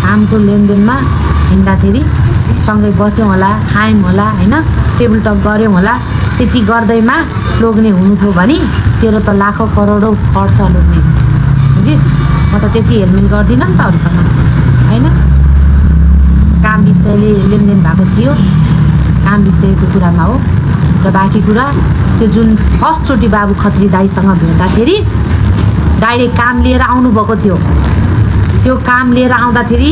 कामको लेनदेनमा हिँड्दाखेरि सँगै बस्यौँ होला, खायौँ होला होइन, टेबल टक गऱ्यौँ होला। त्यति गर्दैमा लोग्ने हुनु थियो भने तेरो त लाखौँ करोडौँ खर्च लोग्ने, बुझिस्? म त त्यति हेलमेल गर्दिनँ नि त अरूसँग होइन। काम विषयले लेनदेन भएको थियो, काम विषयको कुरामा हो। र बाँकी कुरा त्यो जुन फर्स्टचोटि बाबु खत्री दाईसँग भेट्दाखेरि दाईले काम लिएर आउनुभएको थियो। त्यो काम लिएर आउँदाखेरि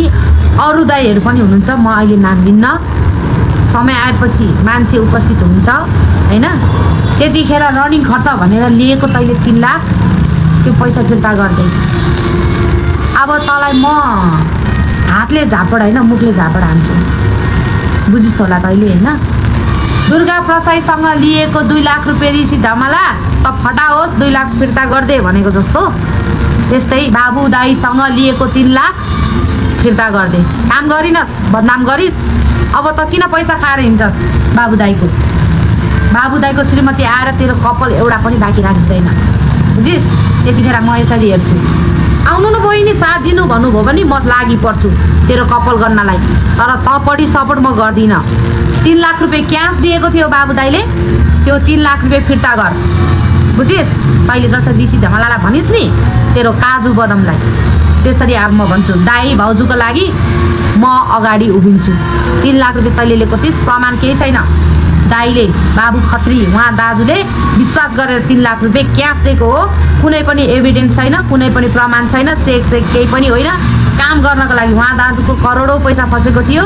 अरू दाईहरू पनि हुनुहुन्छ, म अहिले नाम लिन्न। समय आएपछि मान्छे उपस्थित हुन्छ होइन। त्यतिखेर रनिङ खर्च भनेर लिएको तैँले 3 लाख, त्यो पैसा फिर्ता गर्दै। अब तँलाई म हातले झापड होइन, मुखले झापड हान्छु, बुझिस् होला तैँले होइन। दुर्गा प्रसाईसँग लिएको 2 लाख रुपियाँ ऋषि धमला त फटाओस् 2 लाख फिर्ता गर्दै भनेको जस्तो, त्यस्तै बाबु दाईसँग लिएको 3 लाख फिर्ता गर्दै। काम गरिनस्, बदनाम गरिस्, अब त किन पैसा खाएर हिँड्छस् बाबु दाईको? बाबु दाईको श्रीमती आएर तेरो कपाल एउटा पनि बाँकी राख्दैन, बुझिस्? त्यतिखेर म यसरी हेर्छु। आउनु न बहिनी साथ दिनु भन्नुभयो भने म लागि पर्छु तेरो कपाल गर्नलाई, तर तँपट्टि सपोर्ट म गर्दिनँ। 3 लाख रुपियाँ क्यास दिएको थियो बाबु दाईले, त्यो 3 लाख रुपियाँ फिर्ता गर, बुझिस्? तैँले जसरी ऋषि धमलालाई भनिस् नि तेरो काजु बदमलाई, त्यसरी अब म भन्छु दाई भाउजूको लागि म अगाडि उभिन्छु। 3 लाख रुपियाँ तैँले लिएको थिइस्, प्रमाण केही छैन। दाईले बाबु खत्री उहाँ दाजुले विश्वास गरेर 3 लाख रुपियाँ क्यास दिएको हो, कुनै पनि एभिडेन्स छैन, कुनै पनि प्रमाण छैन, चेक केही पनि होइन। काम गर्नको लागि उहाँ दाजुको करोडौँ पैसा फसेको थियो,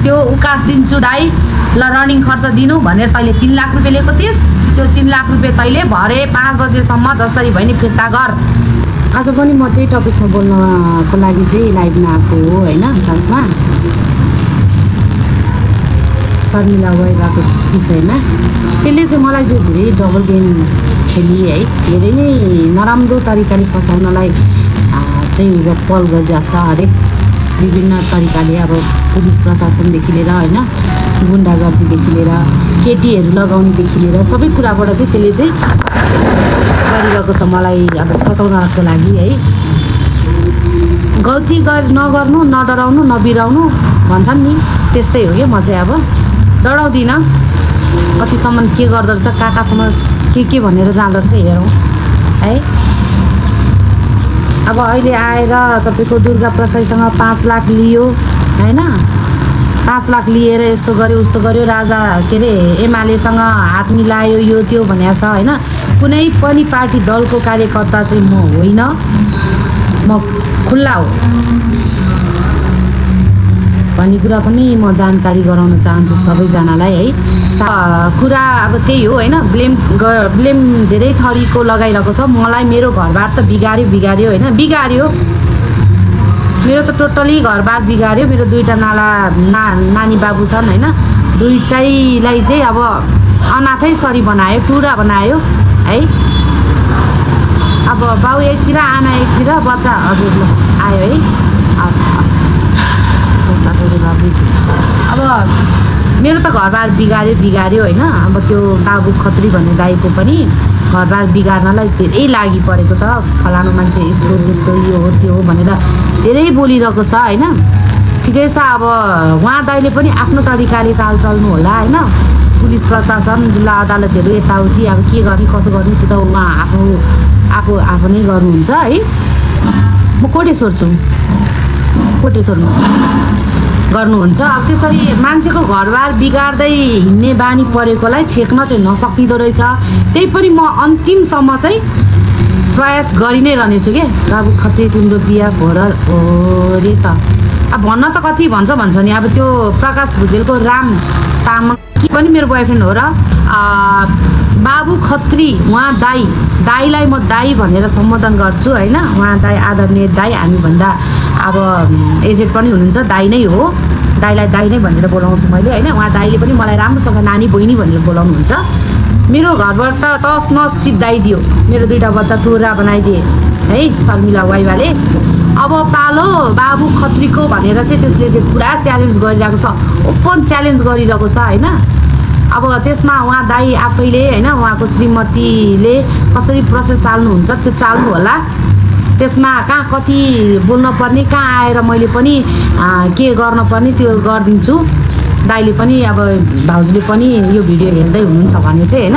त्यो उकास दिन्छु दाई ल, रनिङ खर्च दिनु भनेर तैँले 3 लाख रुपियाँ लिएको थिइस्। त्यो 3 लाख रुपियाँ तैँले भरे 5 बजेसम्म जसरी भयो नि फिर्ता गर। आज पनि म त्यही टपिक्समा बोल्नको लागि चाहिँ लाइभमा आएको हो होइन। खासमा शर्मिला वाइवाको विषयमा त्यसले चाहिँ मलाई चाहिँ धेरै डबल गेम खेली है, धेरै नै नराम्रो तरिकाले फसाउनलाई चाहिँ पहल गरिरहेको छ। हरेक विभिन्न तरिकाले अब पुलिस प्रशासनदेखि लिएर होइन, गुन्डागर्दीदेखि लिएर केटीहरू लगाउनेदेखि लिएर सबै कुराबाट चाहिँ त्यसले चाहिँ गरिरहेको छ मलाई अब फसाउनको लागि है। गल्ती नगर्नु, नडराउनु, नबिराउनु भन्छन् नि, त्यस्तै हो क्या। म चाहिँ अब डराउँदिनँ, कतिसम्म के गर्दो रहेछ, कहाँसम्म के भनेर जाँदो रहेछ हेरौँ है। अब अहिले आएर तपाईँको दुर्गा प्रसाईसँग 5 लाख लियो होइन, 5 लाख लिएर यस्तो गर्यो उस्तो गर्यो, राजा के अरे एमालेसँग हात मिलायो यो त्यो भनेको छ होइन। कुनै पनि पार्टी दलको कार्यकर्ता चाहिँ म होइन, म खुल्ला हो भन्ने कुरा पनि म जानकारी गराउन चाहन्छु सबैजनालाई है। कुरा अब त्यही हो होइन, ब्लेम धेरै थरीको लगाइरहेको छ मलाई। मेरो घरबार त बिगार्यो होइन, बिगार्यो मेरो त टोटली घरबार बिगार्यो। मेरो 2टा नानी बाबु छन् होइन, 2टैलाई चाहिँ अब अनाथै सरी बनायो, टुरा बनायो है। अब बाउ एकतिर आमा एकतिर, बच्चा हजुर ल आयो है। अब मेरो त घरबार बिगार्यो होइन। अब त्यो बाबु खत्री भन्ने दाईको पनि घरबार बिगार्नलाई धेरै लागि परेको छ। फलानु मान्छे यस्तो यस्तो यो हो त्यो हो भनेर धेरै बोलिरहेको छ होइन। ठिकै छ, अब उहाँ दाईले पनि आफ्नो तरिकाले चाल चल्नु होला होइन। पुलिस प्रशासन, जिल्ला अदालतहरू यताउति अब के गर्ने कसो गर्ने त्यो त उहाँ आफू नै गर्नुहुन्छ है। म कोटेश्वर छु, कोटेश्वरमा गर्नुहुन्छ। अब त्यसरी मान्छेको घरबार बिगार्दै हिँड्ने बानी परेकोलाई छेक्न चाहिँ नसकिँदो रहेछ। त्यही पनि म अन्तिमसम्म चाहिँ प्रयास गरि नै रहनेछु के। बाबु खत्री तिम्रो बिहा हो रे त, अब भन्न त कति भन्छ नि। अब त्यो प्रकाश भुजेलको राम तामाङ पनि मेरो बोयफ्रेन्ड हो र बाबु खत्री उहाँ दाईलाई म दाई भनेर सम्बोधन गर्छु होइन। उहाँ दाई आदरणीय दाई, हामीभन्दा अब एजेड पनि हुनुहुन्छ, दाई नै हो। दाईलाई दाई नै भनेर बोलाउँछु मैले होइन। उहाँ दाईले पनि मलाई राम्रोसँग नानी बहिनी भनेर बोलाउनुहुन्छ। मेरो घरबाट त तस नस सिद्धाइदियो, मेरो 2टा बच्चा टोरा बनाइदिए है शर्मिला वाइवाले। अब पालो बाबु खत्रीको भनेर चाहिँ त्यसले चाहिँ पुरा च्यालेन्ज गरिरहेको छ, ओपन च्यालेन्ज गरिरहेको छ होइन। अब त्यसमा उहाँ दाई आफैले होइन, उहाँको श्रीमतीले कसरी प्रोसेस चाल्नुहुन्छ त्यो चाल्नु होला। त्यसमा कहाँ कति बोल्न पर्ने, कहाँ आएर मैले पनि के गर्न पर्ने त्यो गरिदिन्छु। दाइले पनि अब भाउजूले पनि यो भिडियो हेर्दै हुनुहुन्छ भने चाहिँ होइन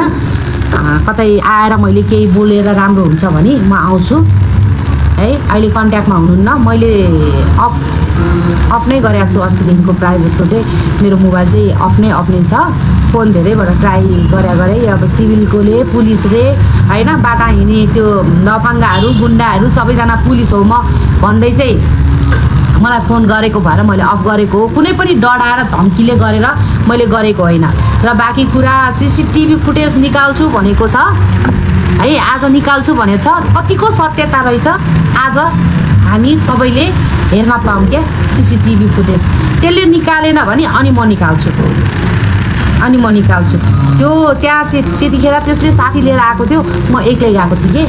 कतै आएर मैले केही बोलेर राम्रो हुन्छ भने म आउँछु है। अहिले कन्ट्याक्टमा हुनुहुन्न, मैले अफ नै गरेको छु अस्तिदेखिको प्रायः जस्तो चाहिँ मेरो मोबाइल चाहिँ अफ नै छ। फोन धेरैबाट ट्राई गरे अब सिभिलकोले पुलिसले होइन बाटा हिँड्ने त्यो नफाङ्गाहरू गुन्डाहरू सबैजना पुलिस हो म भन्दै चाहिँ मलाई फोन गरेको भएर मैले अफ गरेको हो। कुनै पनि डराएर धम्कीले गरेर मैले गरेको होइन। र बाँकी कुरा CCTV फुटेज निकाल्छु भनेको छ है, आज निकाल्छु भनेको छ। कतिको सत्यता रहेछ आज हामी सबैले हेर्न पाऊँ क्या CCTV फुटेज। त्यसले निकालेन भने अनि म निकाल्छु त्यो त्यहाँ त्यतिखेर त्यसले साथी लिएर आएको थियो, म एक्लै गएको थिएँ कि।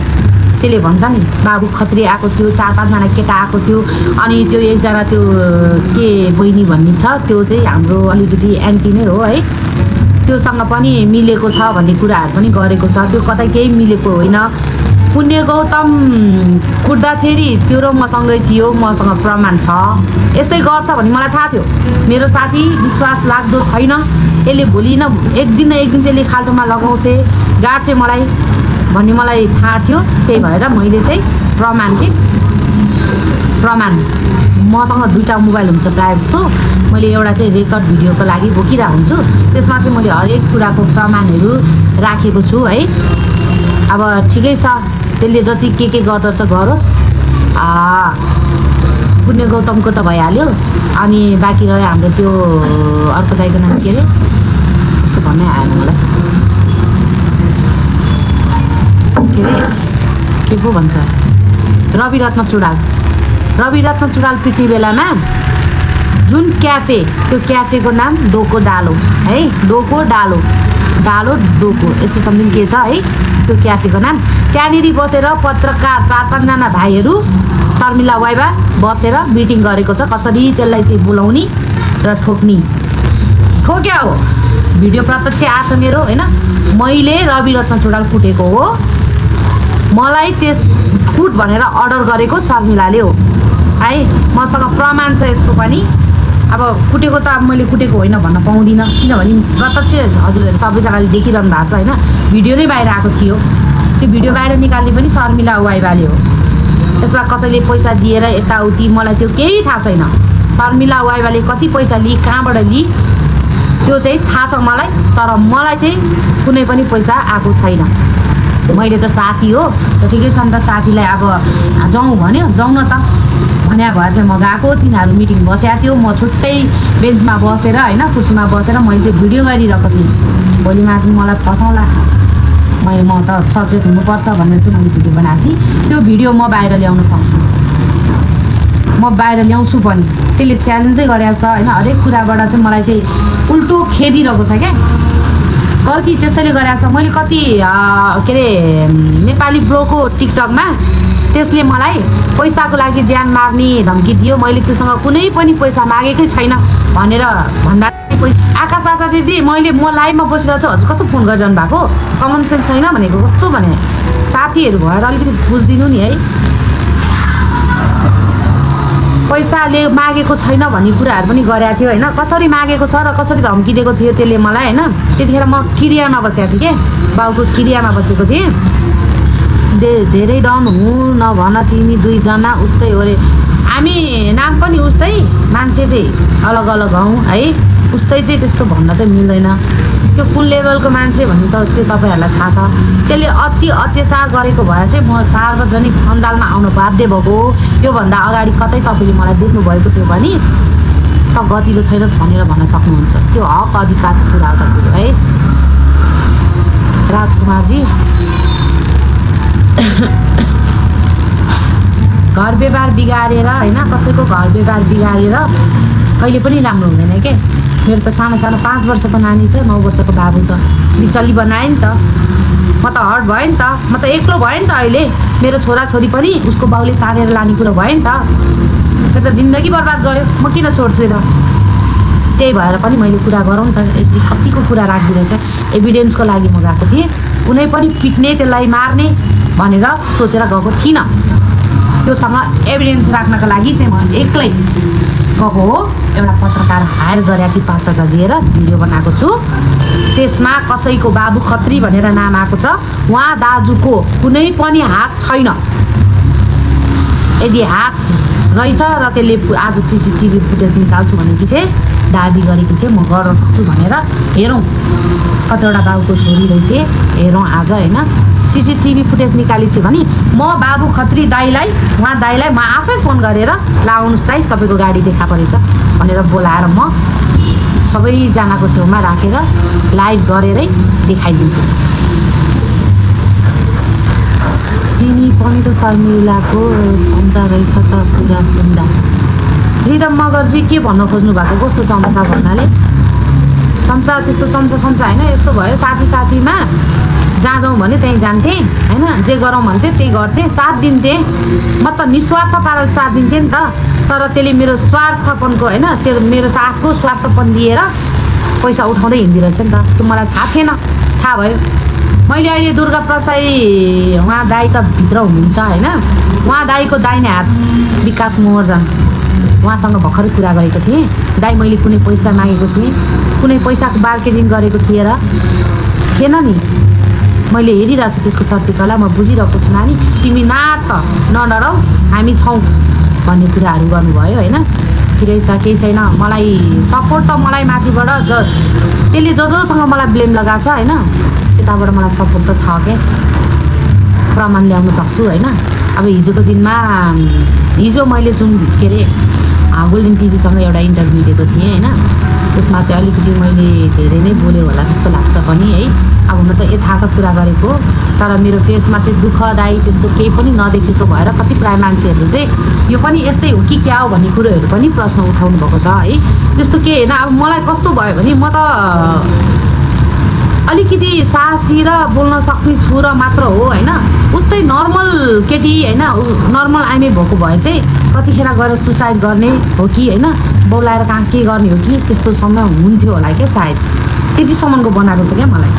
त्यसले भन्छ नि बाबु खत्री आएको थियो, 4-5जना केटा आएको थियो, अनि त्यो एकजना त्यो के बहिनी भन्ने छ त्यो चाहिँ हाम्रो अलिकति एन्टी नै हो है, त्योसँग पनि मिलेको छ भन्ने कुराहरू पनि गरेको छ। त्यो कतै केही मिलेको होइन। पुण्य गौतम कुट्दाखेरि त्यो र मसँगै थियो, मसँग प्रमाण छ। यस्तै गर्छ भन्ने मलाई थाहा थियो। मेरो साथी विश्वास लाग्दो छैन, यसले भोलि न एक दिन चाहिँ यसले खाल्टोमा लगाउँछ गाड्छ मलाई भन्ने मलाई थाहा थियो। त्यही भएर मैले चाहिँ प्रमाण मसँग 2टा मोबाइल हुन्छ प्रायः जस्तो, मैले एउटा चाहिँ रेकर्ड भिडियोको लागि बोकिरहेको हुन्छु। त्यसमा चाहिँ मैले हरेक कुराको प्रमाणहरू राखेको छु है। अब ठिकै छ, त्यसले जति के गर्दछ गरोस्। पुण्य गौतमको त भइहाल्यो। अनि बाँकी रह्यो हाम्रो त्यो अर्को दाइको नाम के अरे, त्यस्तो भन्नै आएन मलाई, के पो भन्छ, रवि रत्न चुडाल पिट्ने बेलामा जुन क्याफे, त्यो क्याफेको नाम डोको डालो है, डोको डालो यस्तो समथिङ के छ है त्यो क्याफेको नाम। त्यहाँनिर बसेर पत्रकार 4-5जना भाइहरू शर्मिला वाइबा बसेर मिटिङ गरेको छ कसरी त्यसलाई चाहिँ बोलाउने र ठोक्या हो। भिडियो प्रत्यक्ष आएको छ मेरो होइन। मैले रवि रत्न चुडाल कुटेको हो, मलाई त्यस कुट भनेर अर्डर गरेको शर्मिलाले हो है। मसँग प्रमाण छ यसको पनि। अब कुटेको त अब मैले कुटेको होइन भन्न पाउँदिनँ, किनभने प्रत्यक्ष हजुरहरू सबैजनाले देखिरहनु भएको छ होइन। भिडियो नै बाहिर आएको थियो, त्यो भिडियो बाहिर निकाल्ने पनि शर्मिला वाइबाले हो। यसलाई कसैले पैसा दिएर यताउति मलाई त्यो केही थाहा छैन। शर्मिला वाइबाले कति पैसा लिई कहाँबाट लिई त्यो चाहिँ थाहा छ मलाई, तर मलाई चाहिँ कुनै पनि पैसा आएको छैन। मैले त साथी हो र ठिकै छ नि त, साथीलाई अब जाउँ भन्यो जाउँ न त भन्या भएर चाहिँ म गएको। तिनीहरू मिटिङ बसेको थियो, म छुट्टै बेन्चमा बसेर होइन कुर्सीमा बसेर मैले चाहिँ भिडियो गरिरहेको थिएँ। भोलि माथि मलाई फसाउँला, म त सचेत हुनुपर्छ भनेर चाहिँ मैले भिडियो बनाएको थिएँ। त्यो भिडियो म बाहिर ल्याउन सक्छु, म बाहिर ल्याउँछु पनि। त्यसले च्यालेन्जै गरेको छ होइन। हरेक कुराबाट चाहिँ मलाई चाहिँ उल्टो खेदिरहेको छ क्या, गल्ती त्यसैले गरेको छ। मैले कति के अरे नेपाली ब्रोको टिकटकमा त्यसले मलाई पैसाको लागि ज्यान मार्ने धम्की दियो। मैले त्योसँग कुनै पनि पैसा मागेकै छैन भनेर भन्दा आकाश दिदी म लाइभमा बसिरहेको छु, हजुर कस्तो फोन गरिरहनु भएको, कमन सेन्स छैन भनेको कस्तो भने। साथीहरू भएर अलिकति बुझिदिनु नि है। पैसाले मागेको छैन भन्ने कुराहरू पनि गरेको थियो होइन। कसरी मागेको छ र कसरी धम्की दिएको थियो त्यसले मलाई होइन। त्यतिखेर म क्रियामा बसेको थिएँ कि, बाउको क्रियामा बसेको थिएँ। धेरै डन हुँ नभन तिमी 2जना उस्तै हो अरे। हामी नाम पनि उस्तै, मान्छे चाहिँ अलग अलग हौँ है। उस्तै चाहिँ त्यस्तो भन्न चाहिँ मिल्दैन। त्यो कुन लेभलको मान्छे भन्ने त त्यो तपाईँहरूलाई थाहा छ। त्यसले अत्याचार गरेको भएर चाहिँ म सार्वजनिक सञ्जालमा आउन बाध्य भएको। योभन्दा अगाडि कतै तपाईँले मलाई देख्नुभएको थियो भने त गतिलो छैनस् भनेर भन्न सक्नुहुन्छ। त्यो हक अधिकारको कुरा हो तपाईँको है राजकुमारजी। घर व्यवहार बिगारेर होइन, कसैको घर व्यवहार बिगारेर कहिले पनि राम्रो हुँदैन के। मेरो त सानो 5 वर्षको नानी छ, 9 वर्षको बाबु छ। बिचल्ली बनाएँ नि त, म त हर्ट भयो नि त, म त एक्लो भएँ नि त। अहिले मेरो छोराछोरी पनि उसको बाउले तानेर लाने कुरो भयो नि त। त्यो त जिन्दगी बर्बाद गर्यो, म किन छोड्छु र। त्यही भएर पनि मैले कुरा गरौँ त, यसले कतिको कुरा राखिदिरहेछ। एभिडेन्सको लागि म गएको थिएँ, कुनै पनि पिट्ने त्यसलाई मार्ने भनेर सोचेर गएको थिइनँ। त्योसँग एभिडेन्स राख्नको लागि चाहिँ म एक्लै गएको हो। एउटा पत्रकार हायर गरेर कि 5,000 दिएर भिडियो बनाएको छु। त्यसमा कसैको बाबु खत्री भनेर नाम आएको छ। उहाँ दाजुको कुनै पनि हात छैन। यदि हात रहेछ र त्यसले आज CCTV फुटेज निकाल्छु भनेकी चाहिँ दाबी गरेकी चाहिँ म गर्न सक्छु भनेर हेरौँ कतिवटा बाबुको छोरी रहेछ हेरौँ आज होइन। CCTV फुटेज निकाली छ भने म बाबु खत्री दाईलाई उहाँ दाईलाई म आफै फोन गरेर लाउनुहोस् दाई तपाईँको गाडी देखा परेछ भनेर बोलाएर म सबैजनाको छेउमा राखेर लाइभ गरेरै देखाइदिन्छु। तिमी पनि त शर्मिलाको क्षमता रहेछ त कुरा सुन्दा। रिदम मगरजी के भन्न खोज्नु भएको? कस्तो चम्चा भन्नाले चम्चा त्यस्तो चम्चा होइन। यस्तो भयो साथी साथीमा जहाँ जाउँ भने त्यहीँ जान्थेँ होइन। जे गरौँ भन्थेँ त्यही गर्थेँ, साथ दिन्थेँ। म त निस्वार्थ पाराले साथ दिन्थेँ नि त। तर त्यसले मेरो स्वार्थपनको होइन त्यो मेरो साथको स्वार्थपन लिएर पैसा उठाउँदै हिँड्दो रहेछ नि त। त्यो मलाई थाहा थिएन, थाहा भयो। मैले अहिले दुर्गा प्रसाई उहाँ दाई त भित्र हुनुहुन्छ होइन। उहाँ दाईको दाहिने हात विकास मोहर्जन, उहाँसँग भर्खरै कुरा गरेको थिएँ। दाई मैले कुनै पैसा मागेको थिएँ, कुनै पैसाको बार्गेनिङ गरेको थिएँ र थिएन नि। मैले हेरिरहेको छु त्यसको चर्टिकला, म बुझिरहेको छु। नानी तिमी नडराउ हामी छौँ भन्ने कुराहरू गर्नुभयो होइन। ठिकै छ, केही छैन। मलाई सपोर्ट त मलाई माथिबाट त्यसले जोसँग मलाई ब्लेम लगाएको छ होइन, त्यताबाट मलाई सपोर्ट त छ क्या, प्रमाण ल्याउन सक्छु होइन। अब हिजोको दिनमा मैले जुन के अरे गोल्डन टिभीसँग एउटा इन्टरभ्यू दिएको थिएँ होइन। त्यसमा चाहिँ अलिकति मैले धेरै नै बोलेँ होला जस्तो लाग्छ पनि है। अब म त यथार्थ कुरा गरेको, तर मेरो फेसमा चाहिँ दुःखदायी त्यस्तो केही पनि नदेखेको भएर कतिपय मान्छेहरूले चाहिँ यो पनि यस्तै हो कि क्या हो भन्ने कुरोहरू पनि प्रश्न उठाउनु भएको छ है। त्यस्तो के होइन। अब मलाई कस्तो भयो भने म त अलिकति साहसी र बोल्न सक्ने छु र मात्र हो होइन। उस्तै नर्मल केटी होइन, नर्मल आइमे भएको भए चाहिँ कतिखेर गएर सुसाइड गर्ने हो कि होइन, बोलाएर कहाँ के गर्ने हो कि त्यस्तो समय हुन्थ्यो होला क्या सायद। त्यतिसम्मको बनाएको छ क्या मलाई।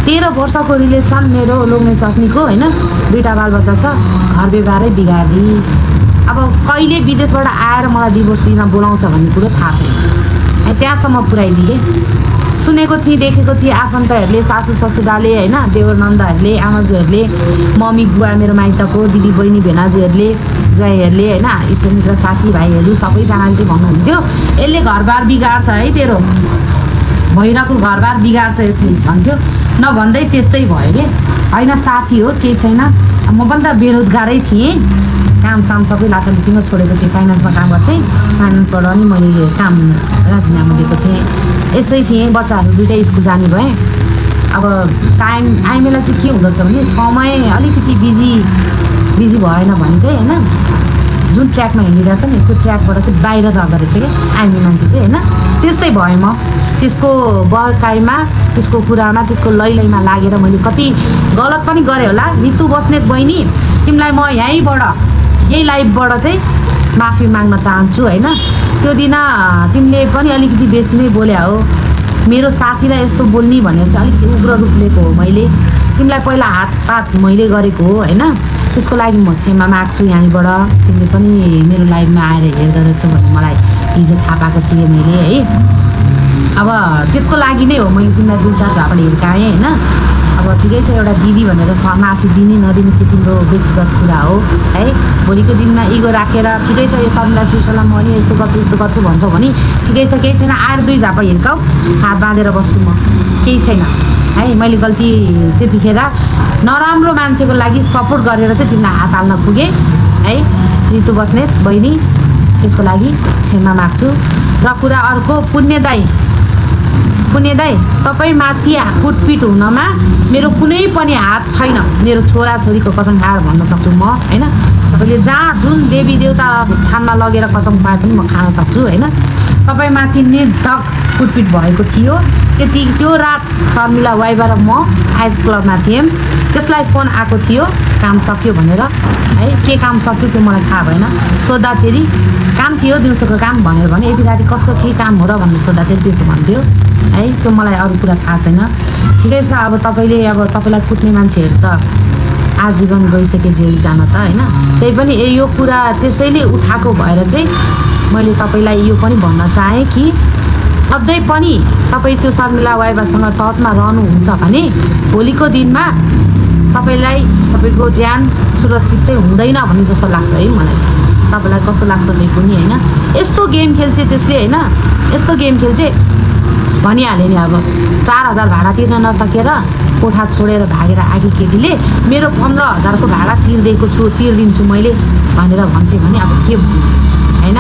13 वर्षको रिलेसन मेरो लोग्ने सस्नीको होइन, 2टा बालबच्चा छ, घर व्यवहारै बिगार्दी। अब कहिले विदेशबाट आएर मलाई डिभोर्स दिन बोलाउँछ भन्ने कुरो थाहा छैन। त्यहाँसम्म पुऱ्याइदिएँ। सुनेको थिएँ, देखेको थिएँ आफन्तहरूले, सासू ससुराले होइन, देवर नन्दहरूले, आमाजुहरूले, मम्मी बुवा मेरो माइतको दिदी बहिनी भेनाजुहरूले, ज्वाइँहरूले होइन, इष्टमित्र साथीभाइहरू सबैजनाले चाहिँ भन्नुहुन्थ्यो यसले घरबार बिगार्छ है, तेरो भैरवको घरबार बिगार्छ यसले भन्थ्यो। नभन्दै त्यस्तै भयो कि होइन, साथी हो केही छैन। म पनि त बेरोजगारै थिएँ, कामसाम सबै लाथालुटीमा छोडेको थिएँ। फाइनेन्समा काम गर्थेँ, फाइनेन्सबाट अनि मैले काम राजीनामा दिएको थिएँ। यसै थिएँ, बच्चाहरू 2टै स्कुल जाने भएँ। अब टाइम आइमेलाई चाहिँ के हुँदो रहेछ भने समय अलिकति बिजी भएन भने चाहिँ होइन, जुन ट्र्याकमा हिँडिरहेछ नि त्यो ट्र्याकबाट चाहिँ बाहिर जाँदो रहेछ क्या आइमे मान्छे चाहिँ होइन। त्यस्तै भएँ म। त्यसको बहकाइमा, त्यसको कुरामा, त्यसको लैमा लागेर मैले कति गलत पनि गरेँ होला। ऋतु बस्नेत बहिनी, तिमीलाई म यही लाइभबाट चाहिँ माफी माग्न चाहन्छु होइन। त्यो दिन तिमीले पनि अलिकति बेसी नै बोल्या हो। मेरो साथीलाई यस्तो बोल्ने भनेर चाहिँ अलिकति उग्र रूप लिएको हो मैले। तिमीलाई पहिला हात मैले गरेको हो होइन। त्यसको लागि म क्षमा माग्छु यहाँबाट। तिमीले पनि मेरो लाइभमा आएर हेर्दो रहेछ भन्ने मलाई हिजो थाहा पाएको थिएँ मैले है। अब त्यसको लागि नै हो मैले तिमीलाई 2-4 झापड हिर्काएँ होइन। अब ठिकै छ, एउटा दिदी भनेर माफी दिने नदिने त्यो तिम्रो व्यक्तिगत कुरा हो है। भोलिको दिनमा इगो राखेर ठिकै छ यो शर्मिला सिलसिला म नि यस्तो गर्छु भन्छौ भने ठिकै छ, केही छैन। आएर 2 झापड हिर्काऊ, हात बाँधेर बस्छु म, केही छैन है। मैले गल्ती त्यतिखेर नराम्रो मान्छेको लागि सपोर्ट गरेर चाहिँ तिमीलाई हात हाल्न पुगेँ है। ऋतु बस्नेत बहिनी, त्यसको लागि क्षमा माग्छु। र कुरा अर्को, पुण्य दाई तपाईँ माथि कुटपिट हुनमा मेरो कुनै पनि हात छैन। मेरो छोराछोरीको कसम खाएर भन्न सक्छु म होइन। तपाईँले जहाँ जुन देवी देवता थानमा लगेर कसम खाए पनि म खान सक्छु होइन। तपाईँमाथि निर्धक कुटपिट भएको थियो। त्यो रात शर्मिला वाइबाट म आइस क्लबमा थिएँ। त्यसलाई फोन आएको थियो काम सक्यो भनेर है। के काम सक्यो त्यो मलाई थाहा भएन। सोद्धाखेरि काम थियो दिउँसोको काम भनेर भने यति राति कसको के काम हो र भनेर सोद्धाखेरि त्यसो भन्थ्यो है। त्यो मलाई अरू कुरा थाहा छैन। ठिकै छ, अब तपाईँलाई कुट्ने मान्छेहरू त आजीवन गइसके जेल जान त होइन। त्यही पनि यो कुरा त्यसैले उठाएको भएर चाहिँ मैले तपाईँलाई यो पनि भन्न चाहेँ कि अझै पनि तपाईँ त्यो शर्मिला वाइबासँग टचमा रहनुहुन्छ भने भोलिको दिनमा तपाईँलाई तपाईँको ज्यान सुरक्षित चाहिँ हुँदैन भन्ने जस्तो लाग्छ है मलाई। तपाईँलाई कस्तो लाग्छ नै पनि होइन। यस्तो गेम खेल्छ त्यसले होइन, यस्तो गेम खेल्छ भनिहाल्यो नि। अब 4000 भाडा तिर्न नसकेर कोठा छोडेर भागेर आएकी केटीले मेरो 15000को भाडा तिर्दिन्छु मैले भनेर भन्छ भने अब के भन्नु होइन।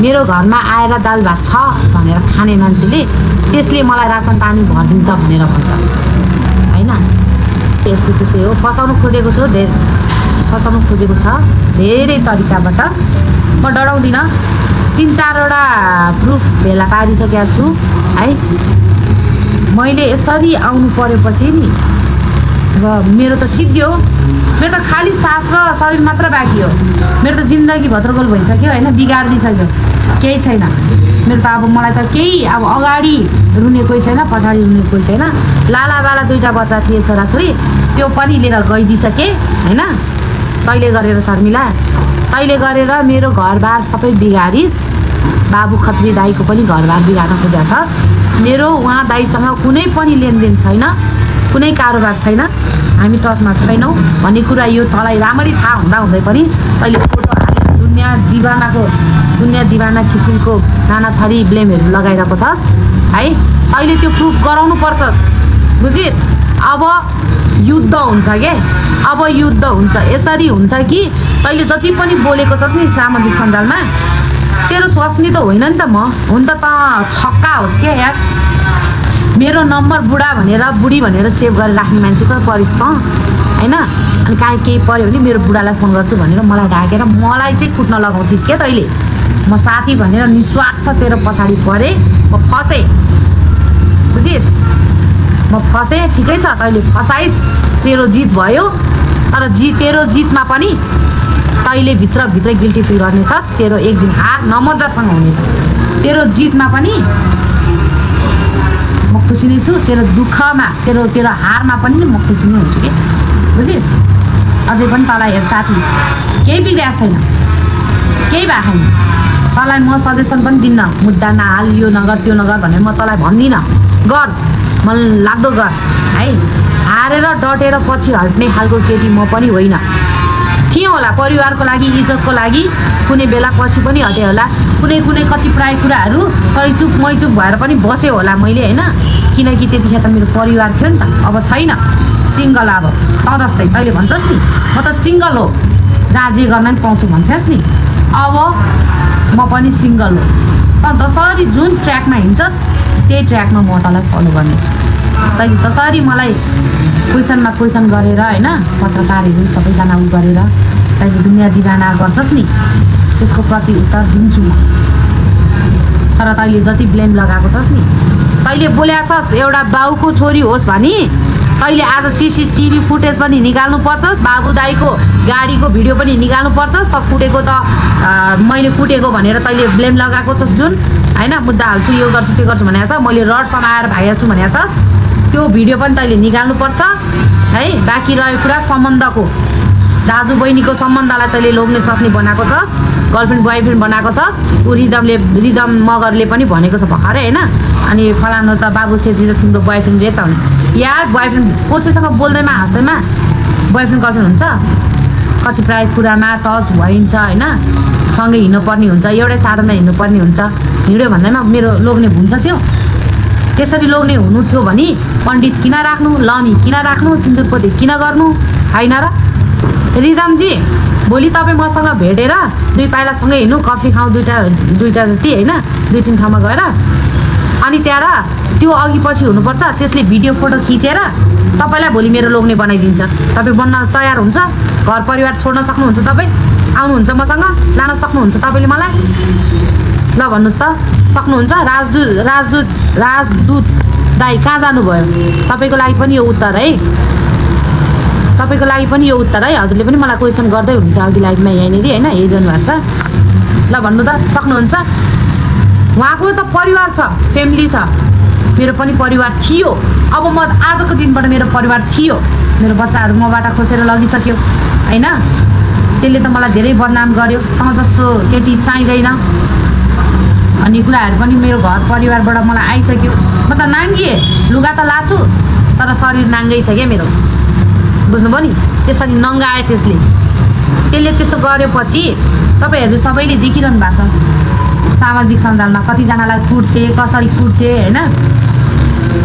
मेरो घरमा आएर दाल भात छ भनेर खाने मान्छेले त्यसले मलाई रासन पानी भरिदिन्छ भनेर भन्छ होइन। त्यस्तै हो, फसाउनु खोजेको छ धेरै तरिकाबाट। म डराउँदिनँ, 3-4वटा प्रुफ भेला पारिसकेको छु है। मैले यसरी आउनु परेपछि नि र मेरो त सिद्धियो, मेरो त खालि सास र शरीर मात्र बाँकी हो। मेरो त जिन्दगी भत्रगोल भइसक्यो होइन, बिगारिदिइसक्यो, केही छैन मेरो त। अब मलाई त केही अब अगाडि रुने कोही छैन, पछाडि रुने कोही छैन। लालाबाला 2टा बच्चा थिए छोराछोरी, त्यो पनि लिएर गइदिइसकेँ होइन। तैँले गरेर शर्मिला, तैँले गरेर मेरो घरबार सबै बिगारिस्। बाबु खत्री दाईको पनि घरबार बिगार्न खोजेको छस्। मेरो उहाँ दाईसँग कुनै पनि लेनदेन छैन, कुनै कारोबार छैन, हामी टचमा छैनौँ भन्ने कुरा यो तँलाई राम्ररी थाहा हुँदै पनि तैँले फोटो हालेर दुनियाँ दिवाना किसिमको नाना थरी ब्लेमहरू लगाइरहेको छस् है। तैँले त्यो प्रुफ गराउनु पर्छस्, बुझिस्। अब युद्ध हुन्छ के, अब युद्ध हुन्छ। यसरी हुन्छ कि तैँले जति पनि बोलेको छस् नि सामाजिक सञ्जालमा, तेरो स्वास्नी त होइन नि त। म हुन त छक्का होस् क्या यार। मेरो नम्बर बुढी भनेर सेभ गरेर राख्ने मान्छे त परिस् त होइन। अनि काहीँ केही पऱ्यो भने मेरो बुढालाई फोन गर्छु भनेर मलाई ढाकेर मलाई चाहिँ कुट्न लगाउँथिस् क्या तैँले। म साथी भनेर निस्वार्थ तेरो पछाडि परेँ, म फसेँ, बुझिस्। म फसेँ, ठिकै छ, तैँले फसाइस्, तेरो जित भयो। तर तेरो जितमा पनि तैँले भित्र गिल्टी फिल गर्नेछस्। तेरो एक दिन हार नमजासँग हुनेछ। तेरो जितमा पनि म खुसी नै छु, तेरो दुःखमा तेरो हारमा पनि म खुसी नै हुन्छु कि, बुझिस्। अझै पनि तँलाई हेर साथी, केही बिग्रिएको छैन, केही भएको छैन। तँलाई म सजेसन पनि दिन्न, मुद्दा नहाल, यो नगर त्यो नगर भनेर म तँलाई भन्दिनँ। गर, मन लाग्दो गर है। हारेर डटेर पछि हट्ने खालको केटी म पनि होइन। थिएँ होला परिवारको लागि, इज्जतको लागि, कुनै बेला पछि पनि हटेँ होला। कुनै कति प्राय कुराहरू तैचुप मैचुप भएर पनि बसेँ होला मैले होइन। किनकि त्यतिखेर त मेरो परिवार थियो नि त, अब छैन। सिङ्गल अब तँ जस्तै तैँले भन्छस् नि म त सिङ्गल हो, जहाँ जे गर्न पनि पाउँछु भन्छस् नि। अब म पनि सिङ्गल हो। तँ जसरी जुन ट्र्याकमा हिँड्छस् त्यही ट्र्याकमा म तँलाई फलो गर्नेछु। तैँले जसरी मलाई क्वेसन गरेर होइन, पत्रकारहरू सबैजना उ गरेर तैँले दुनियाँ दिवाना गर्छस् नि, त्यसको प्रति उत्तर दिन्छु म। तर तैँले जति ब्लेम लगाएको छस् नि, तैँले बोलेको छस् एउटा बाउको छोरी होस् भने तैँले आज CCTV फुटेज पनि निकाल्नु पर्छस्, बाबु दाईको गाडीको भिडियो पनि निकाल्नु पर्छस्। त कुटेको त मैले कुटेको भनेर तैँले ब्लेम लगाएको छस् जुन होइन, मुद्दा हाल्छु यो गर्छु त्यो गर्छु भनेको छ, मैले रड समाएर भागेको छु भनेको छस्, त्यो भिडियो पनि तैँले निकाल्नुपर्छ है। बाँकी रहेको कुरा सम्बन्धको, दाजु बहिनीको सम्बन्धलाई तैँले लोग्ने सस्नी बनाएको छस्, गर्लफ्रेन्ड बोयफ्रेन्ड बनाएको छस्। ऊ रिदम मगरले पनि भनेको छ भर्खरै होइन। अनि फलानु त बाबु छेत्री त तिम्रो बोयफ्रेन्ड रे त भने यार, बोयफ्रेन्ड कसैसँग बोल्दैमा हाँस्दैमा बोयफ्रेन्ड गर्लफ्रेन्ड हुन्छ? कतिपय कुरामा टच भइन्छ होइन, सँगै हिँड्नुपर्ने हुन्छ, एउटै साधनमा हिँड्नुपर्ने हुन्छ। हिँड्यो भन्दैमा मेरो लोग्ने हुन्छ त्यो? त्यसरी लोग्ने हुनु थियो भने पण्डित किन राख्नु, लमी किन राख्नु, सिन्दुरपोते किन गर्नु होइन र? रिदमजी भोलि तपाईँ मसँग भेटेर 2 पाइलासँगै हिँड्नु, कफी खाउँ दुईटा जति होइन, 2-3 ठाउँमा गएर। अनि त्यहाँ त्यो अघि पछि हुनुपर्छ। त्यसले भिडियो फोटो खिचेर तपाईँलाई भोलि मेरो लोग्ने बनाइदिन्छ। तपाईँ बन्न तयार हुन्छ? घर परिवार छोड्न सक्नुहुन्छ? तपाईँ आउनुहुन्छ मसँग, लान सक्नुहुन्छ तपाईँले मलाई? ल भन्नुहोस् त, सक्नुहुन्छ? राजदूत दाई कहाँ जानुभयो? तपाईँको लागि पनि यो उत्तर है, तपाईँको लागि पनि यो उत्तर है। हजुरले पनि मलाई क्वेसन गर्दै हुनुहुन्थ्यो अघि लाइभमा यहाँनिर होइन, हेरिरहनु भएको छ। ल भन्नु त, सक्नुहुन्छ? उहाँको त परिवार छ, फ्यामिली छ, मेरो पनि परिवार थियो। अब म आजको दिनबाट मेरो परिवार थियो, मेरो बच्चाहरू मबाट खोसेर लगिसक्यो हैन। त्यसले त मलाई धेरै बदनाम गर्यो, तँ जस्तो केटी चाहिँदैन भन्ने कुराहरू पनि मेरो घर परिवारबाट मलाई आइसक्यो। म त नाङ्गिए, लुगा त लाछु तर शरीर नाङ्गै छ क्या मेरो, बुझ्नुभयो नि। त्यसरी नङ्गाए त्यसले त्यसो गरेपछि तपाईँहरू सबैले देखिरहनु भएको छ सामाजिक सञ्जालमा, कतिजनालाई कुट्छे, कसरी कुट्छे हैन,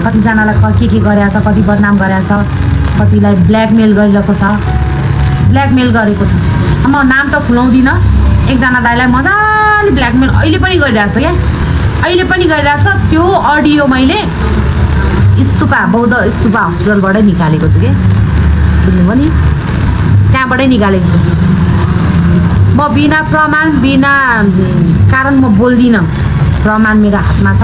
कतिजनालाई के गरेको छ, कति बदनाम गरेको छ, कतिलाई ब्ल्याकमेल गरिरहेको छ, ब्ल्याकमेल गरेको छ। म नाम त खुलाउँदिनँ, एकजना दाइलाई मजाले ब्ल्याकमेल अहिले पनि गरिरहेको छ क्या, अहिले पनि गरिरहेको छ। त्यो अडियो मैले बौद्ध स्तुपा हस्पिटलबाटै निकालेको छु क्या, बुझ्नुभयो नि, त्यहाँबाटै निकालेको छु। म बिना प्रमाण बिना कारण म बोल्दिनँ, प्रमाण मेरो हातमा छ।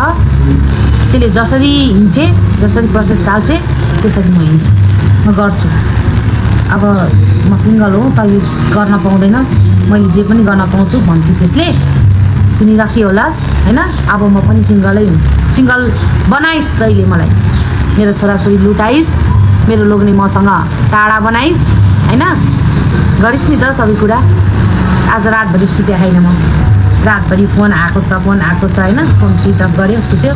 त्यसले जसरी हिँड्छे, जसरी प्रोसेस चाल्छे त्यसरी म हिँड्छु, म गर्छु। अब म सिङ्गल हो, तैँले गर्न पाउँदैनस्, मैले जे पनि गर्न पाउँछु भन्छु। त्यसले सुनिराखी होलास् हैन। अब म पनि सिङ्गलै हुँ, सिङ्गल बनाइस् तैँले मलाई, मेरो छोराछोरी लुटाइस्, मेरो लोग्ने मसँग टाढा बनाइस् हैन, गरिस् नि त सबै कुरा। आज रातभरि सुते छैन म, रातभरि फोन आएको छ हैन, फोन स्विच अफ गऱ्यो, सुत्यो,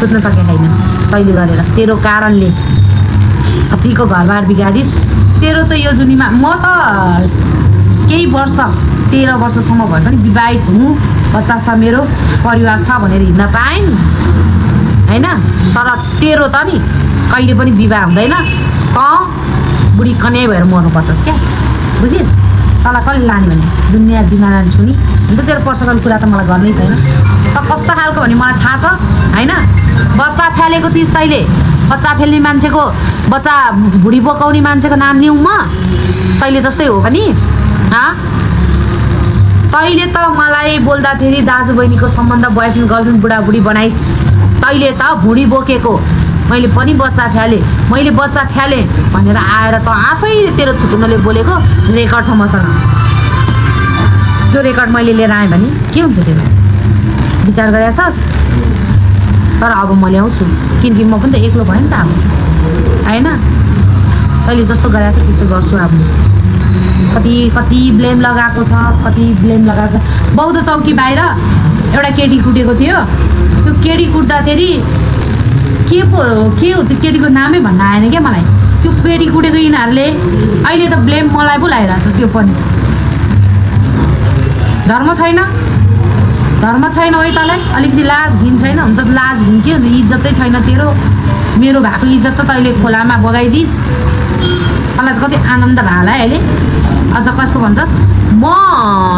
सुत्न सके छैन तैँले गरेर, तेरो कारणले कतिको घरबार बिगारिस्। तेरो त यो जुनीमा म त केही वर्ष 13 वर्षसम्म भए पनि विवाहित हुँ, बच्चा छ, मेरो परिवार छ भनेर हिँड्न पाएँ हैन। तर तेरो त नि कहिले पनि विवाह हुँदैन, त बुढी कन्याइ भएर मर्नुपर्छस् क्या, बुझिस्। तँलाई कहिले लाने भने दुनियाँ दिमाग छु नि, अन्त तेरो पर्सनल कुरा त मलाई गर्नै छैन। त कस्तो खालको भने मलाई थाहा छ हैन। बच्चा फ्यालेको थिइस् तैँले, बच्चा फेल्ने मान्छेको, बच्चा भुँडी बोकाउने मान्छेको नाम लिउँ म, तैँले जस्तै हो भने तैँले त मलाई बोल्दाखेरि दाजुबहिनीको सम्बन्ध बोयफ्रेन्ड गर्लफ्रेन्ड बुढाबुढी बनाइस्। तैँले त भुँडी बोकेको, मैले पनि बच्चा फ्यालेँ, मैले बच्चा फ्यालेँ भनेर आएर त आफै तेरो थुकुनले बोलेको रेकर्ड छ मसँग। त्यो रेकर्ड मैले लिएर आएँ भने के हुन्छ, त्यो विचार गरेका छस्। तर अब म ल्याउँछु, किनकि म पनि त एक्लो भएँ नि त अब हैन। तैँले जस्तो गरेको छ त्यस्तो गर्छु। अब कति ब्लेम लगाएको छ, कति ब्लेम लगाएको छ। बौद्ध चौकी बाहिर एउटा केटी कुटेको थियो, त्यो केटी कुट्दाखेरि के हो त्यो केटीको नामै भन्न आएन क्या मलाई। त्यो केटी कुटेको यिनीहरूले अहिले त ब्लेम मलाई पो लगाइरहेको छ। त्यो पनि धर्म छैन, धर्म छैन है तँलाई, अलिकति लाज घिन छैन। हुन त लाज घिन के हुन्छ, इज्जतै छैन तेरो। मेरो भएको इज्जत त तैँले खोलामा बगाइदिस्। तँलाई त कति आनन्द भयो होला अहिले। अझ कस्तो भन्छस्, म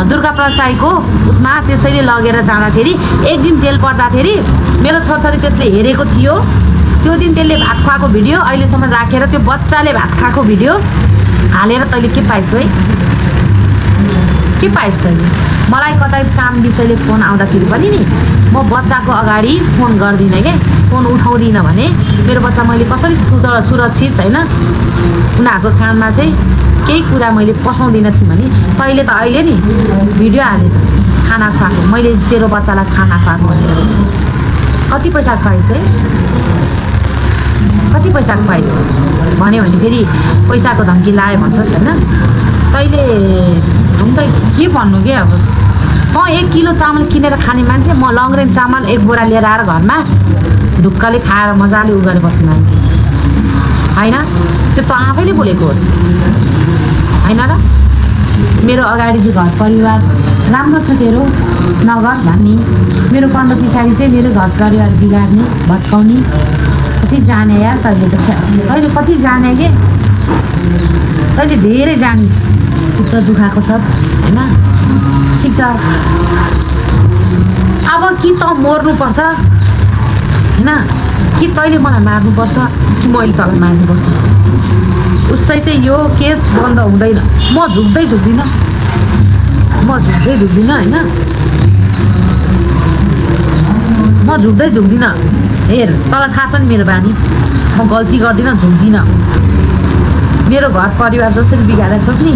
दुर्गा प्रसाईको उसमा त्यसैले लगेर जाँदाखेरि एक दिन जेल पर्दाखेरि मेरो छोरछोरी त्यसले हेरेको थियो। त्यो दिन त्यसले भात खुवाएको भिडियो अहिलेसम्म राखेर त्यो बच्चाले भात खाएको भिडियो हालेर तैँले के पाइस् है, के पाइस् तैँले? मलाई कतै काम विषयले फोन आउँदाखेरि पनि नि म बच्चाको अगाडि फोन गर्दिनँ क्या, फोन उठाउँदिनँ भने मेरो बच्चा मैले कसरी सुरक्षित हैन उनीहरूको काममा चाहिँ केही कुरा मैले पसाउँदिनँ थिएँ भने तैँले त अहिले नि भिडियो हालेछस् खाना खुवाएको, मैले तेरो बच्चालाई खाना खुवाएको भनेर। कति पैसा खुवाइस् है, कति पैसा खुवाइस् भन्यो भने फेरि पैसाको धम्की लायो भन्छस् हैन। तैँले हम त के भन्नु के, अब म 1 किलो चामल किनेर खाने मान्छे, म लङरेन्ज चामल 1 बोरा लिएर आएर घरमा ढुक्कले खाएर मजाले उ गरेर बस्ने मान्छे हैन। त्यो त आफैले बोलेको होस् हैन र। मेरो अगाडि चाहिँ घर परिवार राम्रो छ तेरो, नगर भन्ने, मेरो पन्ध्र पछाडि चाहिँ मेरो घर परिवार बिगार्ने भट्काउने कति जाने यार तैँले त। तैँले कति जाने के, तैँले धेरै जानिस्, चित्त दुखाएको छस् हैन। ठिक छ, अब कि त मर्नुपर्छ हैन, कि तैँले मलाई मार्नुपर्छ कि मैले तँलाई मार्नुपर्छ। उसै चाहिँ यो केस बन्द हुँदैन। म झुक्दै झुक्दिनँ हैन, म झुक्दै झुक्दिनँ। हेर तँलाई थाहा छ नि मेरो बानी, म गल्ती गर्दिनँ, झुक्दिनँ। मेरो घर परिवार जसरी बिगारेको छस् नि,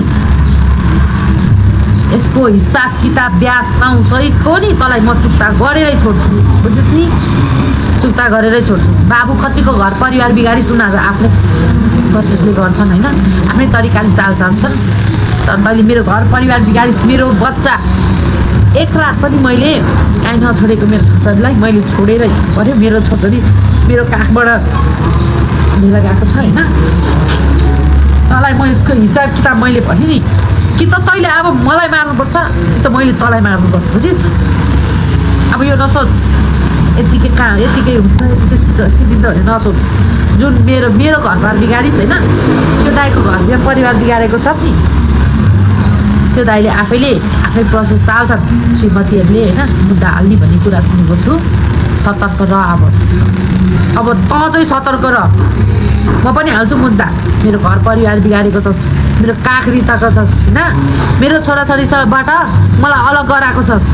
यसको हिसाब किताब ब्याज साउँ सहितको नि तँलाई म चुक्ता गरेरै छोड्छु, बुझिस् नि, चुक्ता गरेरै छोड्छु। बाबु कतिको घर परिवार बिगारिस् उनीहरू आफूले कसैले गर्छन् होइन, आफ्नै तरिकाले चाल चल्छन्। तर तैँले मेरो घर परिवार बिगारिस्, मेरो बच्चा एक रात पनि मैले काहीँ नछोडेको मेरो छोरीलाई मैले छोडेर पऱ्यो। मेरो छोरी मेरो काखबाट लिएर गएको छ होइन। तँलाई म यसको हिसाब किताब मैले भने नि कि त तैँले अब मलाई मार्नुपर्छ कि त मैले तँलाई मार्नुपर्छ, बुझिस्? अब यो नसोच यतिकै कहाँ यतिकै हुन्छ यतिकै सिद्धिन्छ भने नसोच। जुन मेरो घरबार बिगारिस् होइन, त्यो दाइको घर परिवार बिगारेको छस् नि, त्यो दाइले आफै प्रोसेस चाल्छन् श्रीमतीहरूले होइन। मुद्दा हाल्ने भन्ने कुरा सुनेको छु। सतर्क र अब तँ चाहिँ सतर्क र। म पनि हाल्छु मुद्दा। मेरो घर परिवार बिगारेको छस्, मेरो काख रिताएको छस् होइन, मेरो छोराछोरीबाट मलाई अलग गराएको छस्।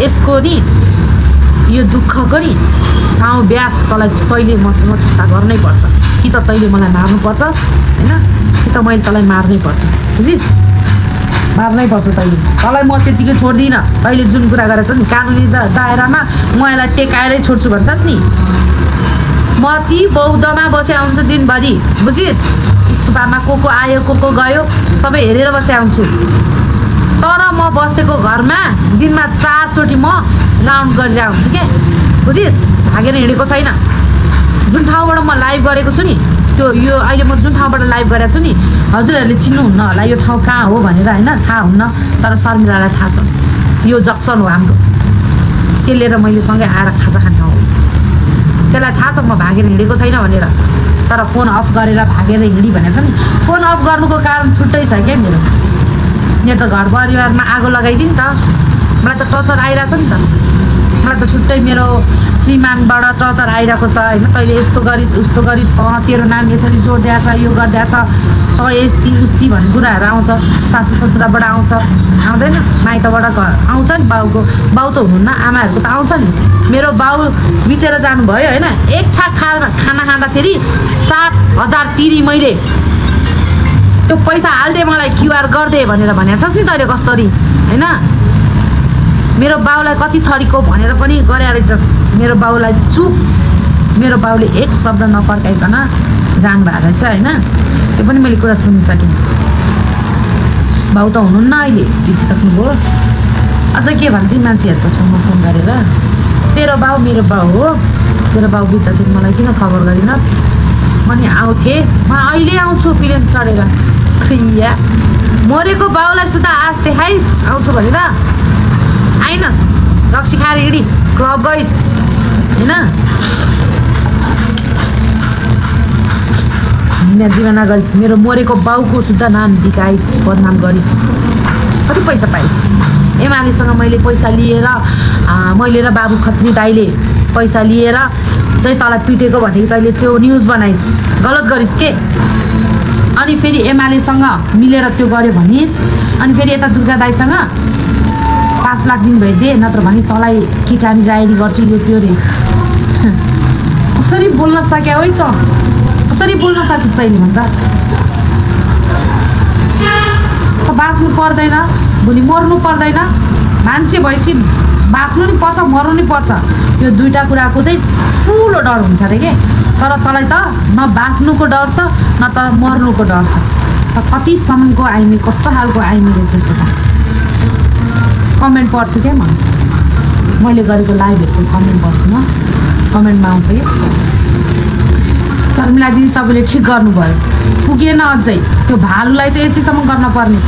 यसको नि यो दुःखको नि साउ ब्याज तैँले मसँग छुट्टा गर्नै पर्छ। कि त तैँले मलाई मार्नु पर्छस् होइन, कि त मैले तँलाई मार्नै पर्छ, बुझिस्? मार्नै पर्छ तैँले। तँलाई म त्यतिकै छोड्दिनँ। तैँले जुन कुरा गरेछ नि कानुनी दायरामा म यसलाई टेकाएरै छोड्छु भन्छस् नि। म ती बौद्धमा बसे आउँछ दिनभरि, बुझिस्? स्तुपामा को आयो को गयो सबै हेरेर बसे आउँछु। तर म बसेको घरमा दिनमा 4 चोटि म राउन्ड गरेर आउँछु क्या, बुझिस्? भागेर हिँडेको छैन। जुन ठाउँबाट म लाइभ गरेको छु नि, त्यो यो अहिले म जुन ठाउँबाट लाइभ गरेको छु नि, हजुरहरूले चिन्नुहुन्न होला यो ठाउँ कहाँ हो भनेर होइन, थाहा हुन्न। तर शर्मिलालाई थाहा छ यो जक्सन हो हाम्रो। त्यो लिएर मैले सँगै आएर खाजा खाने ठाउँ हो। त्यसलाई थाहा छ म भागेर हिँडेको छैन भनेर। तर फोन अफ गरेर भागेर हिँडी भनेको छ नि। फोन अफ गर्नुको कारण छुट्टै छ क्या मेरो त घर परिवारमा आगो लगाइदिउँ त। मलाई त टर्चर आइरहेछ नि त। मलाई त छुट्टै मेरो श्रीमानबाट टर्चर आइरहेको छ होइन। तैँले यस्तो गरिस् उस्तो गरिस्, तेरो नाम यसरी जोडिदिएको छ, यो गरिदिएको छ, यस्ती उस्ती भन्ने कुराहरू आउँछ। सासू ससुराबाट आउँछ, आउँदैन? माइतबाट आउँछ नि। बाउ त हुनुहुन्न, आमाहरूको त आउँछ नि। मेरो बाउ बितेर जानुभयो होइन। एक छाक खाना खाँदाखेरि 7,000 तिरी मैले। त्यो पैसा हाल्दे मलाई क्युआर गरिदे भनेर भनेको छस् नि तैँले कसरी होइन। मेरो बाउलाई कति थरीको भनेर पनि गरे रहेछस्। मेरो बाउलाई चुप, मेरो बाउले एक शब्द नफर्काइकन जानुभएको रहेछ होइन। त्यो पनि मैले कुरा सुनिसकेँ। बाउ त हुनुहुन्न अहिले, बितिसक्नुभयो। अझ के भन्थे मान्छेहरूको छेउमा फोन गरेर, तेरो बाउ मेरो बाउ हो, तेरो बाउ बित्दाखेरि मलाई किन खबर गरिनस्? म नि आउँथेँ, म अहिले आउँछु प्लेन चढेर। खैया मरेको बाउलाई सुधा आश देखाइस् आउँछु भनेर आइनस्। रक्सी खाएर हिँडिस्, क्लब गइस् होइन। दिवाना गरिस्, मेरो मरेको बाउको सुधा नाम बिकाइस्, बदनाम गरिस्। कति पैसा पाइस्? एमालेसँग मैले पैसा लिएर मैले र बाबु खत्री दाइले पैसा लिएर चाहिँ तँलाई पिटेको भनेको तैँले त्यो न्युज बनाइस्, गलत गरिस् के। अनि फेरि एमालेसँग मिलेर त्यो गर्यो भनिस्। अनि फेरि यता दुर्गा दाइसँग 5 लाख दिनुभयो दे, नत्र भने तँलाई किटानी जाहेरी गर्छु यो त्यो रे। कसरी बोल्न सक्यो है त? कसरी बोल्न सकिस् तैँले भन्दा? त बाँच्नु पर्दैन, भोलि मर्नु पर्दैन। मान्छे भएपछि बाँच्नु नि पर्छ, मर्नु नि पर्छ। यो दुईवटा कुराको चाहिँ ठुलो डर हुन्छ अरे के। तर तँलाई त न बाँच्नुको डर छ न त मर्नुको डर छ। त कतिसम्मको आइमी, कस्तो खालको आइमी रहेछ जस्तो त। कमेन्ट पढ्छु क्या मैले गरेको लाइभहरूको कमेन्ट पढ्छु म। कमेन्टमा आउँछ कि शर्मिला दिदी तपाईँले ठिक गर्नुभयो, पुगेन अझै। त्यो भालुलाई त यतिसम्म गर्न पर्ने।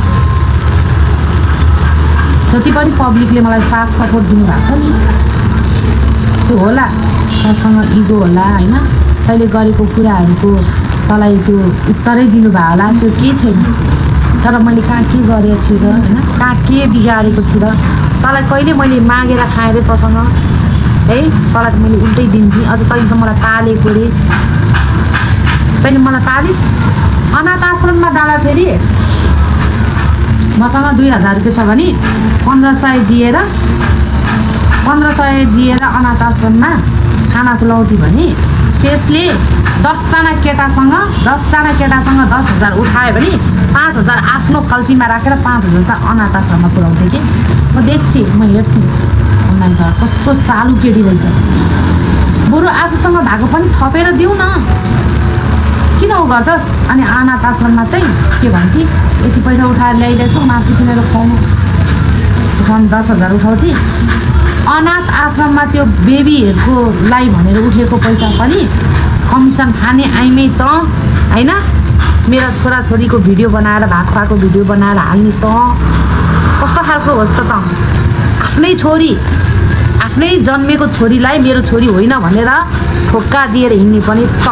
जति पनि पब्लिकले मलाई साथ सपोर्ट दिनुभएको छ नि, त्यो होला तँसँग इगो होला होइन। तैँले गरेको कुराहरूको तँलाई त्यो उत्तरै दिनुभयो होला, त्यो केही छैन। तर मैले कहाँ के गरेको छु र होइन, कहाँ के बिगारेको छु र? तँलाई कहिले मैले मागेर खाएँ रे तँसँग है? तँलाई त मैले उल्टै दिन्थेँ। अझ तैँले त मलाई पालेको रे। तैँले मलाई पालिस्। अनाथ आश्रममा जाँदाखेरि मसँग 2000 रुपियाँ छ भने 1500 दिएर अनाथ आश्रममा खाना खुलाउँथेँ भने त्यसले 10जना केटासँग 10,000 उठायो भने 5,000 आफ्नो खल्तीमा राखेर 5,000 चाहिँ अनाथ आश्रममा पुऱ्याउँथेँ कि। म देख्थेँ, म हेर्थेँ अनलाइन त कस्तो चालु केटी रहेछ। म बरु आफूसँग भएको पनि थपेर दिउँ न, किन ऊ गर्छस्? अनि अनाथ आश्रममा चाहिँ के भन्थे, यति पैसा उठाएर ल्याइदिएछौ मासु किनेर खुवाउनु, 10,000 उठाउँथे। अनाथ आश्रममा त्यो बेबीहरूको लाई भनेर उठेको पैसा पनि कमिसन खाने आइमै त होइन। मेरो छोराछोरीको भिडियो बनाएर भात खुवाएको भिडियो बनाएर हाल्ने त कस्तो खालको होस् त आफ्नै छोरी, आफ्नै जन्मेको छोरीलाई मेरो छोरी होइन भनेर ठोक्का दिएर हिँड्ने पनि त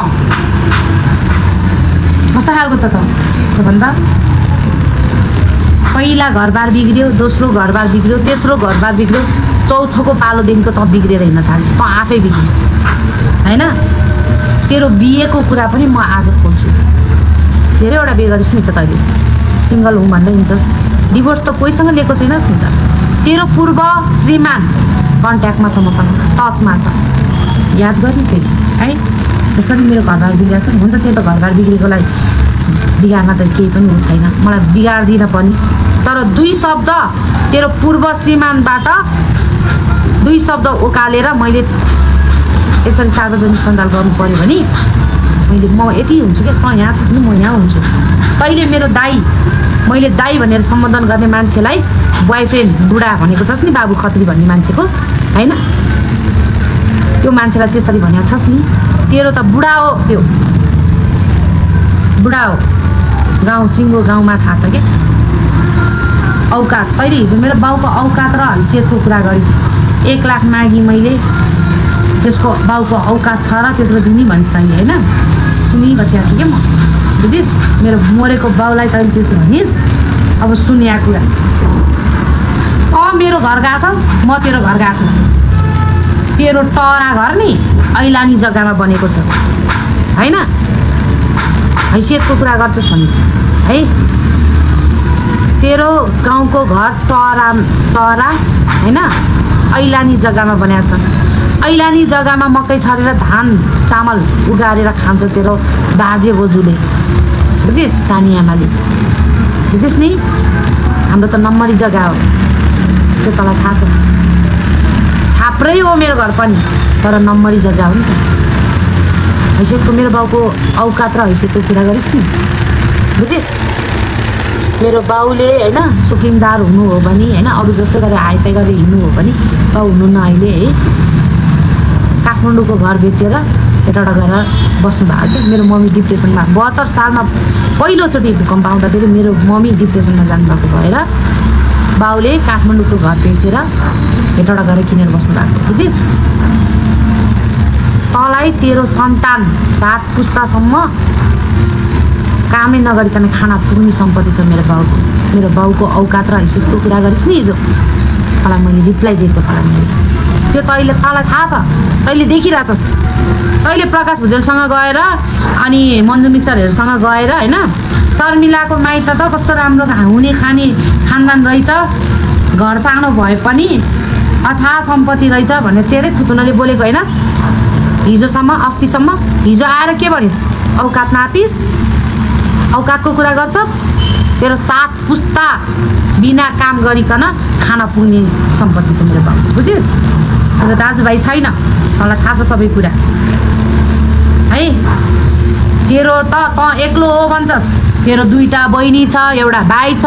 कस्तो खालको त भन्दा पहिला घरबार बिग्रियो, दोस्रो घरबार बिग्रियो, तेस्रो घरबार बिग्रियो, चौथोको पालोदेखिको त बिग्रेर हिँड्न थालिस्, त आफै बिग्रिस् होइन। तेरो बिहेको कुरा पनि म आज खोल्छु, धेरैवटा बिहे गरिस् नि त तैँले, सिङ्गल हुँ भन्दै हिँड्छस्, डिभोर्स त कोहीसँग लिएको छैनस् नि त। तेरो पूर्व श्रीमान कन्ट्याक्टमा छ मसँग, टचमा छ, याद गर्ने फेरि है। जसरी मेरो घरबार बिग्रिएको छ, हुन्छ त्यो त घरबार बिग्रेकोलाई बिगार्न त केही पनि ऊ छैन, मलाई बिगार्दिनँ पनि। तर 2 शब्द तेरो पूर्व श्रीमानबाट 2 शब्द उकालेर मैले यसरी सार्वजनिक सञ्जाल गर्नु पऱ्यो भने मैले म यति हुन्छु क्या, त यहाँ छस् नि म यहाँ हुन्छु। तैँले मेरो दाई, मैले दाई भनेर सम्बोधन गर्ने मान्छेलाई बोयफ्रेन्ड बुढा भनेको छस् नि, बाबु खत्री भन्ने मान्छेको होइन, त्यो मान्छेलाई त्यसरी भनेको छस् नि। तेरो त बुढा हो, त्यो बुढा हो, गाउँ सिङ्गो गाउँमा थाहा छ क्या औकात। तैँले हिजो मेरो बाउको औकात र हैसियतको कुरा गरिस्, 1 लाख मागी मैले, त्यसको बाउको औकात छ र त्यत्रो दिने भनिस् तैँले होइन। सुनिबसेको थिएँ क्या म, बुझिस्? मेरो मरेको बाउलाई तैँले त्यसो भनिस्। अब सुनिया कुरा, मेरो घर गएको छस्, म तेरो घर गएको छु। तेरो टरा घर नि ऐलानी जग्गामा बनेको छ होइन, हैसियतको कुरा गर्छस् भने है। तेरो गाउँको घर टरा होइन ऐलानी जग्गामा बनाएको छ। ऐलानी जग्गामा मकै छरेर धान चामल उगारेर खान्छ तेरो बाजे बोजूले, बुझिस्? सानी आमाले, बुझिस् नि? हाम्रो त नम्बरी जग्गा हो, त्यो तँलाई थाहा छ। छाप्रै हो मेरो घर पनि, तर नम्बरी जग्गा हो नि त। हैसियतको मेरो बाउको औकात र हैसियतको कुरा गरिस् नि, बुझिस्? मेरो बाउले होइन सुकिमदार हुनु हो भने होइन, अरू जस्तै गरेर हाइफाई गरेर हिँड्नु हो भने त हुनु न। अहिले है काठमाडौँको घर बेचेर यताबाट गएर बस्नु भएको थियो। मेरो मम्मी डिप्रेसनमा 72 सालमा पहिलोचोटि भूकम्प आउँदाखेरि मेरो मम्मी डिप्रेसनमा जानुभएको भएर बाउले काठमाडौँको घर बेचेर यताबाट गएर किनेर बस्नु भएको, बुझिस्? तँलाई तेरो सन्तान 7 पुस्तासम्म कामै नगरिकन खाना पुग्ने सम्पत्ति छ मेरो बाउको। मेरो बाउको औकात र हैसियतको कुरा गरिस् नि हिजो, तँलाई मैले रिप्लाई दिएको, तँलाई मैले त्यो तैँलाई थाहा छ, तैँले देखिरहेछस्। तैँले प्रकाश भुजेलसँग गएर अनि मन्जु मिक्सरहरूसँग गएर होइन, शर्मिलाको माइत त कस्तो राम्रो हुने खाने खानदान रहेछ, घर सानो भए पनि अथाह सम्पत्ति रहेछ भनेर तेरै थुतुनले बोलेको होइनस् हिजोसम्म, अस्तिसम्म। हिजो आएर के भनिस्? औकात नापिस्, औकातको कुरा गर्छस्। तेरो 7 पुस्ता बिना काम गरिकन खाना पुग्ने सम्पत्ति छ मेरो बाउ, बुझिस्? मेरो दाजुभाइ छैन, तँलाई थाहा छ सबै कुरा है। तेरो त एक्लो हो भन्छस्, तेरो 2टा बहिनी छ, एउटा भाइ छ,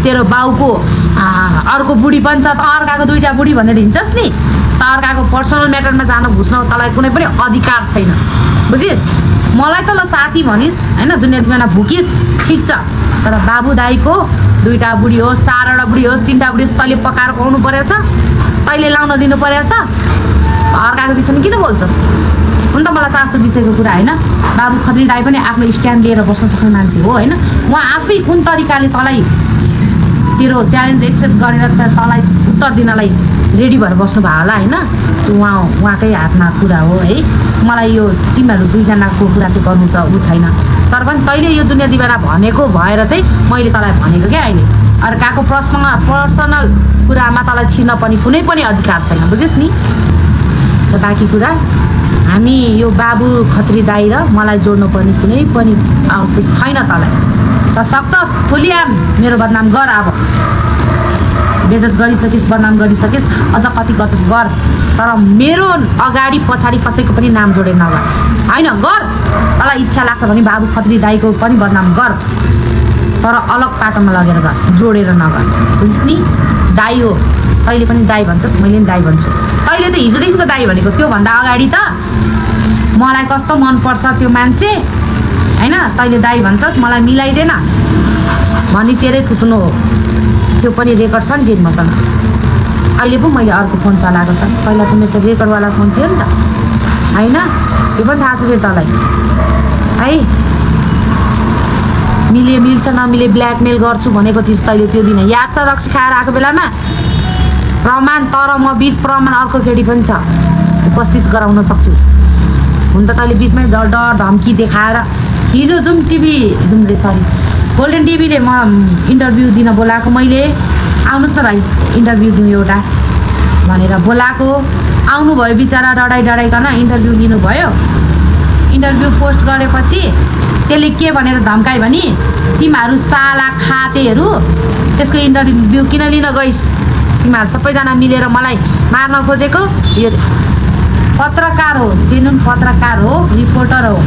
तेरो बाउको अर्को बुढी पनि छ, त अर्काको 2टा बुढी भनेर हिँड्छस् नि। त अर्काको पर्सनल म्याटरमा जान घुस्न तँलाई कुनै पनि अधिकार छैन, बुझिस्? मलाई त ल साथी भनिस् होइन, दुनियाँ दिमाना भुकिस्, ठिक छ, तर बाबु दाईको 2टा बुढी होस्, 4वटा बुढी होस्, 3टा बुढी होस्, तैँले पकाएर खुवाउनु परेछ, तैँले लाउन दिनु परेछ। अर्काको विषयमा किन बोल्छस्? हुन त मलाई चासो विषयको कुरा होइन। बाबु खत्री दाई पनि आफ्नो स्ट्यान्ड लिएर बस्न सक्ने मान्छे हो होइन। उहाँ आफै कुन तरिकाले तँलाई तेरो च्यालेन्ज एक्सेप्ट गरेर तँलाई उत्तर दिनलाई रेडी भएर बस्नु भयो होला होइन। उहाँकै हातमा कुरा हो है। मलाई यो तिमीहरू 2जनाको कुरा चाहिँ गर्नु त ऊ छैन, तर पनि तैँले यो दुनियाँ दिवाना भनेको भएर चाहिँ मैले तँलाई भनेको क्या। अहिले अर्काको पर्सनल कुरामा तँलाई छिर्न पनि कुनै पनि अधिकार छैन, बुझिस् नि? र बाँकी कुरा हामी यो बाबु खत्री दाई र मलाई जोड्नु पर्ने कुनै पनि आवश्यक छैन तँलाई। त सक्छस् खुलिआम मेरो बदनाम गर अब। बेइज्जत गरिसकिस्, बदनाम गरिसकिस्, अझ कति गर्छस् गर, तर मेरो अगाडि पछाडि कसैको पनि नाम जोडेर नगर होइन। गर, तँलाई इच्छा लाग्छ भने बाबु खत्री दाईको पनि बदनाम गर, तर अलग पाटोमा लगेर गर, जोडेर नगर, बुझिस् नि। दाई हो, तैँले पनि दाई भन्छस्, मैले पनि दाई भन्छु। तैँले त हिजोदेखिको दाई भनेको, त्योभन्दा अगाडि त मलाई कस्तो मनपर्छ त्यो मान्छे होइन, तैँले दाई भन्छस्, मलाई मिलाइदेन भनी तेरै थुक्नु हो। त्यो पनि रेकर्ड छ नि फेरि मसँग। अहिले पो मैले अर्को फोन चलाएको छ, पहिला त मेरो त रेकर्डवाला फोन थियो नि त होइन। यो पनि थाहा छ फेरि तँलाई है। मिल्छ नमिले ब्ल्याकमेल गर्छु भनेको थिइस् तैँले त्यो दिन, याद छ? रक्सी खाएर आएको बेलामा प्रमाण, तर म बिच प्रमाण अर्को केटी पनि छ, उपस्थित गराउन सक्छु। हुन त तैँले बिचमै डर धम्की देखाएर हिजो गोल्डन टिभीले म इन्टरभ्यू दिन बोलाएको, मैले आउनुहोस् न भाइ इन्टरभ्यू दिउँ एउटा भनेर बोलाएको। आउनुभयो बिचरा, डराइकन इन्टरभ्यू लिनुभयो। इन्टरभ्यू पोस्ट गरेपछि त्यसले के भनेर धम्कायो भने, तिमीहरू साला खातेहरू त्यसको इन्टरभ्यू किन लिन गइस्, तिमीहरू सबैजना मिलेर मलाई मार्न खोजेको। यो पत्रकार हो, जेन्युन पत्रकार हो, रिपोर्टर हो।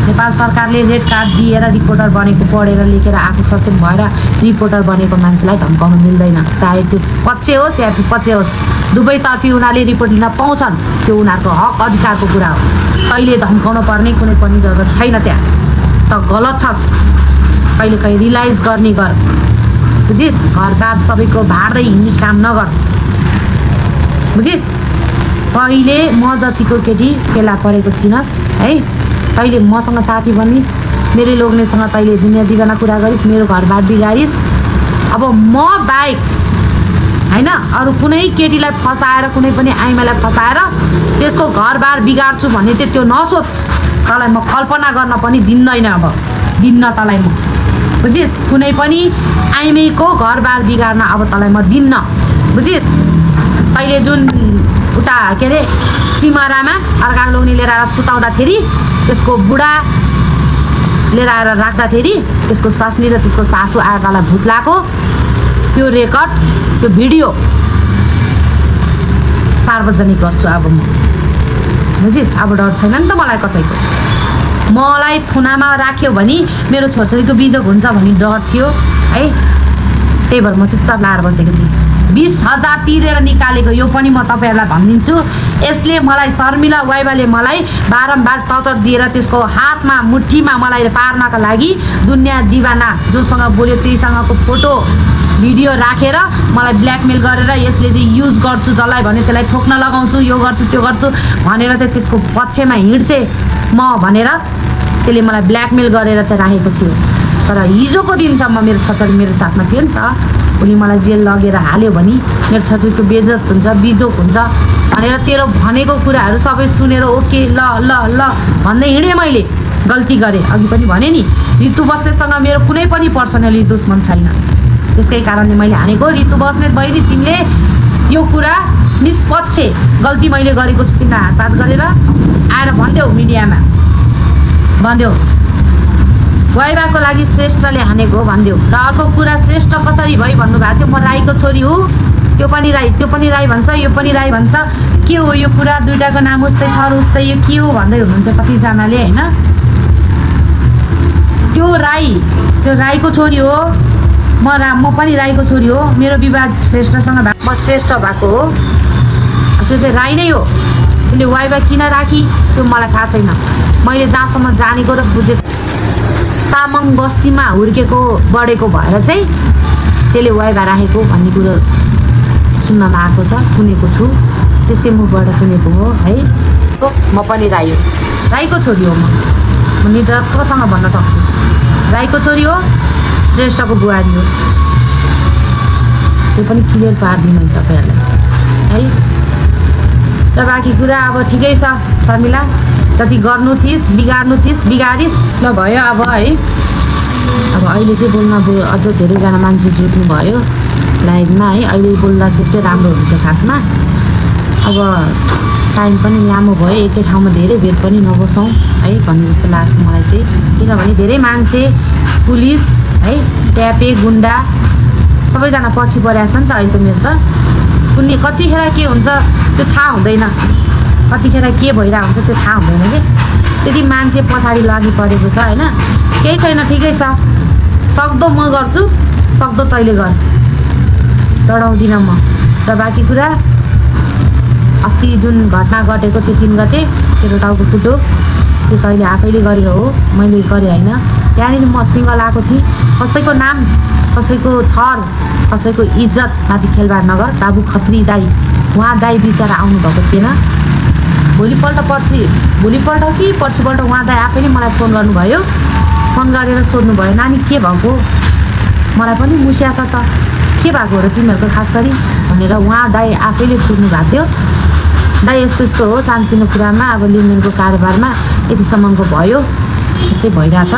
नेपाल सरकारले रेड कार्ड दिएर रिपोर्टर बनेको, पढेर लेखेर आफू सचेत भएर रिपोर्टर बनेको मान्छेलाई धम्काउनु मिल्दैन, चाहे त्यो पक्ष होस् या विपक्ष होस्। दुवैतर्फी उनीहरूले रिपोर्ट लिन पाउँछन्, त्यो उनीहरूको हक अधिकारको कुरा हो। कहिले धम्काउनु पर्ने कुनै पनि जरुरत छैन, त्यहाँ त गलत छस्। कहिले रियलाइज गर्ने गर, बुझिस्? घरबार सबैको भाँड्दै हिँड्ने काम नगर, बुझिस्? पहिले म जतिको केटी फेला परेको थिइनस् है, तैँले मसँग साथी बनिस्, मेरै लोग्नेसँग तैँले दुनियाँ दिवाना कुरा गरिस्, मेरो घरबार बिगारिस्। अब म बाहेक होइन अरू कुनै केटीलाई फसाएर, कुनै पनि आइमालाई फसाएर त्यसको घरबार बिगार्छु भन्ने चाहिँ त्यो नसोच। तँलाई म कल्पना गर्न पनि दिन्दैन, अब दिन्न तँलाई म, बुझिस्? कुनै पनि आइमीको घरबार बिगार्न अब तँलाई म दिन्न, बुझिस्? तैँले जुन उता के अरे सिमरामा अर्का लोग्ने लिएर आएर सुताउँदाखेरि, त्यसको बुढा लिएर आएर राख्दाखेरि त्यसको स्वास्नी र त्यसको सासू आएर तँलाई भूत लाग्यो, त्यो रेकर्ड, त्यो भिडियो सार्वजनिक गर्छु अब म, बुझिस्? अब डर छैन नि त मलाई कसैको। मलाई थुनामा राख्यो भने मेरो छोरछोरीको बिजोग हुन्छ भन्ने डर थियो है, त्यही भएर म चुपचाप लाएर बसेको थिएँ। 20,000 तिरेर निकालेको, यो पनि म तपाईँहरूलाई भनिदिन्छु। यसले मलाई, शर्मिला वाइबाले मलाई बारम्बार टर्चर दिएर त्यसको हातमा मुठीमा मलाई पार्नका लागि दुनियाँ दिवाना जोसँग बोल्यो त्यहीसँगको फोटो भिडियो राखेर मलाई ब्ल्याकमेल गरेर, यसले चाहिँ युज गर्छु जसलाई भने त्यसलाई ठोक्न लगाउँछु, यो गर्छु त्यो गर्छु भनेर चाहिँ त्यसको पक्षमा हिँड्छे म भनेर त्यसले मलाई ब्ल्याकमेल गरेर चाहिँ राखेको थियो। तर हिजोको दिनसम्म मेरो छोरी मेरो साथमा थियो नि त, उसले मलाई जेल लगेर हाल्यो भने मेरो छोरीको बेइज्जत हुन्छ, बिजोक हुन्छ भनेर तेरो भनेको कुराहरू सबै सुनेर ओके ल ल ल भन्दै हिँडेँ। मैले गल्ती गरेँ, अघि पनि भने नि, ऋतु बस्नेतसँग मेरो कुनै पनि पर्सनली दुश्मन छैन, त्यसकै कारणले मैले हानेको। ऋतु बस्नेत बहिनी, तिमीले यो कुरा निष्पक्ष गल्ती मैले गरेको छु, तिमीलाई हातपात गरेर आएर भनिदेऊ, मिडियामा भनिदेऊ, वाइबाको लागि श्रेष्ठले हानेको हो भनिदेऊ। र अर्को कुरा, श्रेष्ठ कसरी भयो भन्नुभएको थियो, म राईको छोरी हो, त्यो पनि राई भन्छ, यो पनि राई भन्छ, के हो यो कुरा? दुइटाको नाम उस्तै छ र उस्तै, यो के हो भन्दै हुनुहुन्थ्यो कतिजनाले होइन। त्यो राईको छोरी हो, म पनि राईको छोरी हो, मेरो विवाह श्रेष्ठसँग भएको, म श्रेष्ठ भएको हो, त्यो चाहिँ राई नै हो। त्यसले वाइबा किन राखी त्यो मलाई थाहा छैन। मैले जहाँसम्म जानेको र बुझेको, तामाङ बस्तीमा हुर्केको बढेको भएर चाहिँ त्यसले वाइबा राखेको भन्ने कुरो सुन्नमा आएको छ, सुनेको छु, त्यसै मुखबाट सुनेको हो है। म पनि राई हो, राईको छोरी हो, म निर्धक्कसँग भन्न सक्छु, राईको छोरी हो, श्रेष्ठको बुहारी हो। त्यो पनि क्लियर पारिदिनु तपाईँहरूलाई है। र बाँकी कुरा अब ठिकै छ शर्मिला, जति गर्नु थिइस् बिगार्नु थिइस् बिगारिस्, ल भयो अब है। अब अहिले चाहिँ बोल्न अझ धेरैजना मान्छे जुट्नु भयो लाइभमा है, अहिले बोल्दाखेरि चाहिँ राम्रो हुन्छ खासमा। अब टाइम पनि लामो भयो, एकै ठाउँमा धेरै भेट पनि नबसौँ है भन्ने जस्तो लाग्छ मलाई चाहिँ, किनभने धेरै मान्छे, पुलिस है, ट्यापे गुन्डा सबैजना पछि परेको छ नि त अहिले त मेरो त कुनै कतिखेर के हुन्छ त्यो थाहा हुँदैन कतिखेर के भइरहेको हुन्छ त्यो थाहा हुँदैन कि त्यति मान्छे पछाडि लागि परेको छ होइन केही छैन ठिकै छ सक्दो म गर्छु सक्दो तैँले गर डराउँदिनँ म र बाँकी कुरा अस्ति जुन घटना घटेको त्यो 3 गते तेरो टाउको फुटो त्यो तैँले आफैले गरेको हो मैले गरेँ होइन त्यहाँनिर म सिङ्गल आएको थिएँ कसैको नाम कसैको थर कसैको इज्जत माथि खेलबाड नगर बाबु खत्री दाई उहाँ दाई बिचरा आउनुभएको थिएन भोलिपल्ट कि पर्सिपल्ट उहाँ दाई आफैले मलाई फोन गर्नुभयो फोन गरेर सोध्नुभयो नानी के भएको मलाई पनि मुसिया छ त के भएको हो र तिमीहरूको खास गरी भनेर उहाँ दाई आफैले सोध्नु भएको थियो दाई यस्तो यस्तो हो सानोतिनो कुरामा अब लेनदेनको कारोबारमा यतिसम्मको भयो यस्तै भइरहेछ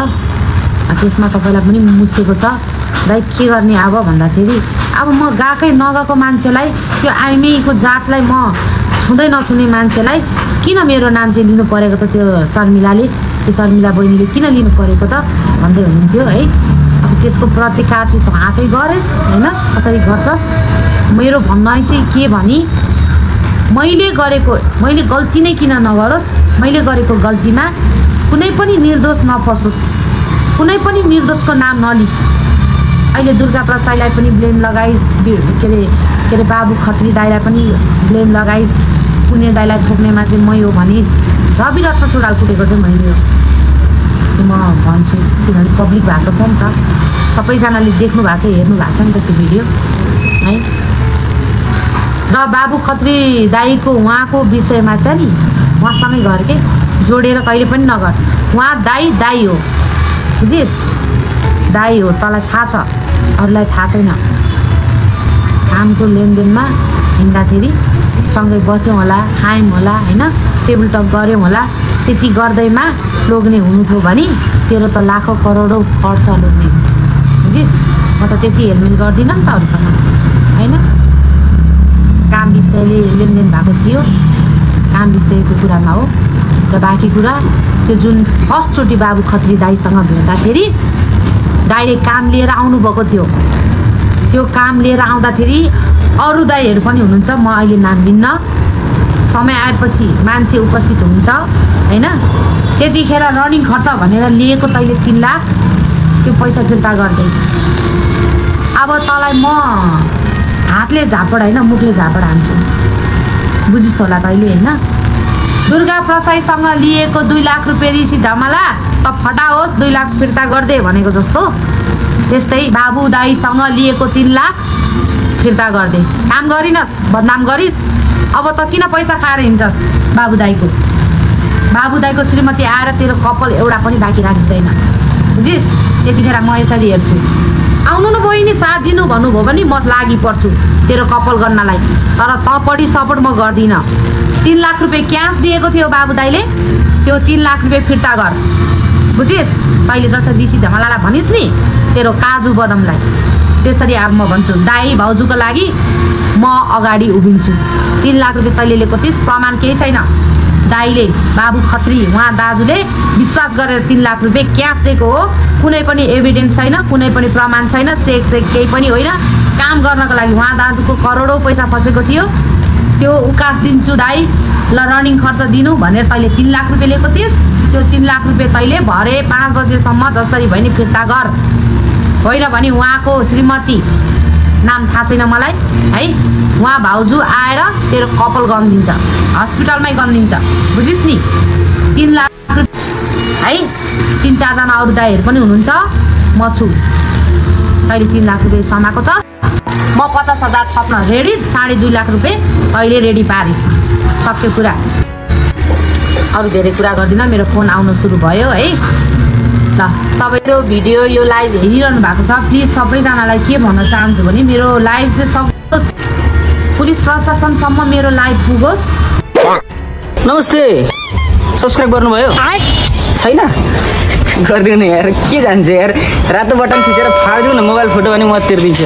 त्यसमा तपाईँलाई पनि मुछेको छ दाइ के गर्ने अब भन्दाखेरि अब म गएकै नगएको मान्छेलाई त्यो आइमेको जातलाई म छुँदै नछुने मान्छेलाई किन मेरो नाम चाहिँ लिनु परेको त त्यो शर्मिलाले त्यो शर्मिला बहिनीले किन लिनु परेको त भन्दै हुनुहुन्थ्यो है अब त्यसको प्रतिकार चाहिँ त आफै गरेस् होइन कसरी गर्छस् मेरो भनाइ चाहिँ के भनी मैले गल्ती नै किन नगरोस् मैले गरेको गल्तीमा कुनै पनि निर्दोष नफसोस् कुनै पनि निर्दोषको नाम नलि अहिले दुर्गा प्रसाईलाई पनि ब्लेम लगाइस् के अरे बाबु खत्री दाईलाई पनि ब्लेम लगाइस् पुण्य दाईलाई ठोक्नेमा चाहिँ मै हो भनिस् रवि रत्न चुडाल कुटेको चाहिँ मैले हो म भन्छु किनभने पब्लिक भएको छ नि त सबैजनाले देख्नु भएको छ हेर्नु भएको छ नि त त्यो भिडियो है र बाबु खत्री दाईको उहाँको विषयमा चाहिँ नि उहाँसँगै गर के जोडेर कहिले पनि नगर उहाँ दाई हो बुझिस् दाई हो तँलाई थाहा छ अरूलाई थाहा छैन कामको लेनदेनमा हिँड्दाखेरि सँगै बस्यौँ होला खायौँ होला होइन टेबल टक गऱ्यौँ होला त्यति गर्दैमा लोग्ने हुनु थियो भने तेरो त लाखौँ करोडौँ खर्च लोग्ने बुझिस् म त त्यति हेलमेल गर्दिनँ नि त अरूसँग होइन काम विषयले लेनदेन भएको थियो काम विषयको कुरामा हो र बाँकी कुरा त्यो जुन फर्स्टचोटि बाबु खत्री दाईसँग भेट्दाखेरि दाईले काम लिएर आउनुभएको थियो त्यो काम लिएर आउँदाखेरि अरू दाईहरू पनि हुनुहुन्छ म अहिले नाम लिन्न समय आएपछि मान्छे उपस्थित हुन्छ होइन त्यतिखेर रनिङ खर्च भनेर लिएको तैँले 3 लाख त्यो पैसा फिर्ता गर्दै अब तँलाई म हातले झापड होइन मुखले झापड हान्छु बुझिस् होला तैँले होइन दुर्गा प्रसाईसँग लिएको 2 लाख रुपियाँ रिसी धमला त फटाओस् 2 लाख फिर्ता गर्दै भनेको जस्तो त्यस्तै बाबु दाईसँग लिएको 3 लाख फिर्ता गर्दै काम गरिनस् बदनाम गरिस् अब त किन पैसा खाएर हिँड्छस् बाबु दाईको श्रीमती आएर तेरो कपाल एउटा पनि बाँकी राख्दैन बुझिस् त्यतिखेर म यसरी हेर्छु आउनु न बहिनी साथ दिनु भन्नुभयो भने म लागि पर्छु तेरो कपाल गर्नलाई तर तँपट्टि सपोर्ट म गर्दिनँ 3 लाख रुपियाँ क्यास दिएको थियो बाबु दाईले त्यो 3 लाख रुपियाँ फिर्ता गर बुझिस् तैँले जसरी ऋषि धमलालाई भनिस् नि तेरो काजु बदमलाई त्यसरी अब म भन्छु दाई भाउजूको लागि म अगाडि उभिन्छु 3 लाख रुपियाँ तैँले लिएको थिइस् प्रमाण केही छैन दाईले बाबु खत्री उहाँ दाजुले विश्वास गरेर 3 लाख रुपियाँ क्यास दिएको हो कुनै पनि एभिडेन्स छैन कुनै पनि प्रमाण छैन चेक केही पनि होइन काम गर्नको लागि उहाँ दाजुको करोडौँ पैसा फसेको थियो त्यो उकास दिन्छु दाई ल रनिङ खर्च दिनु भनेर तैँले 3 लाख रुपियाँ लिएको थिइस् त्यो 3 लाख रुपियाँ तैँले भरे 5 बजेसम्म जसरी भयो नि फिर्ता गर होइन भने उहाँको श्रीमती नाम थाहा छैन मलाई है उहाँ भाउजू आएर तेरो कपाल गनिदिन्छ हस्पिटलमै गनिदिन्छ बुझिस् नि 3 लाख है 3-4 जना अरू दाईहरू पनि हुनुहुन्छ म छु तैँले 3 लाख रुपियाँ समाएको छ म 50,000 थप्न रेडी 2.5 लाख रुपियाँ अहिले रेडी पारिस् सक्यो कुरा अरू धेरै कुरा गर्दिनँ मेरो फोन आउनु सुरु भयो है ल सबैको भिडियो यो लाइभ हेरिरहनु भएको छ प्लिज सबैजनालाई के भन्न चाहन्छु भने मेरो लाइभ चाहिँ सब पुलिस प्रशासनसम्म मेरो लाइभ पुगोस् नमस्ते सब्स्क्राइब गर्नुभयो छैन गरिदिनु यार के जान्छ यार रातो बटन थिचेर फाडिदिनु न मोबाइल फोटो भने म तिर्दिन्छु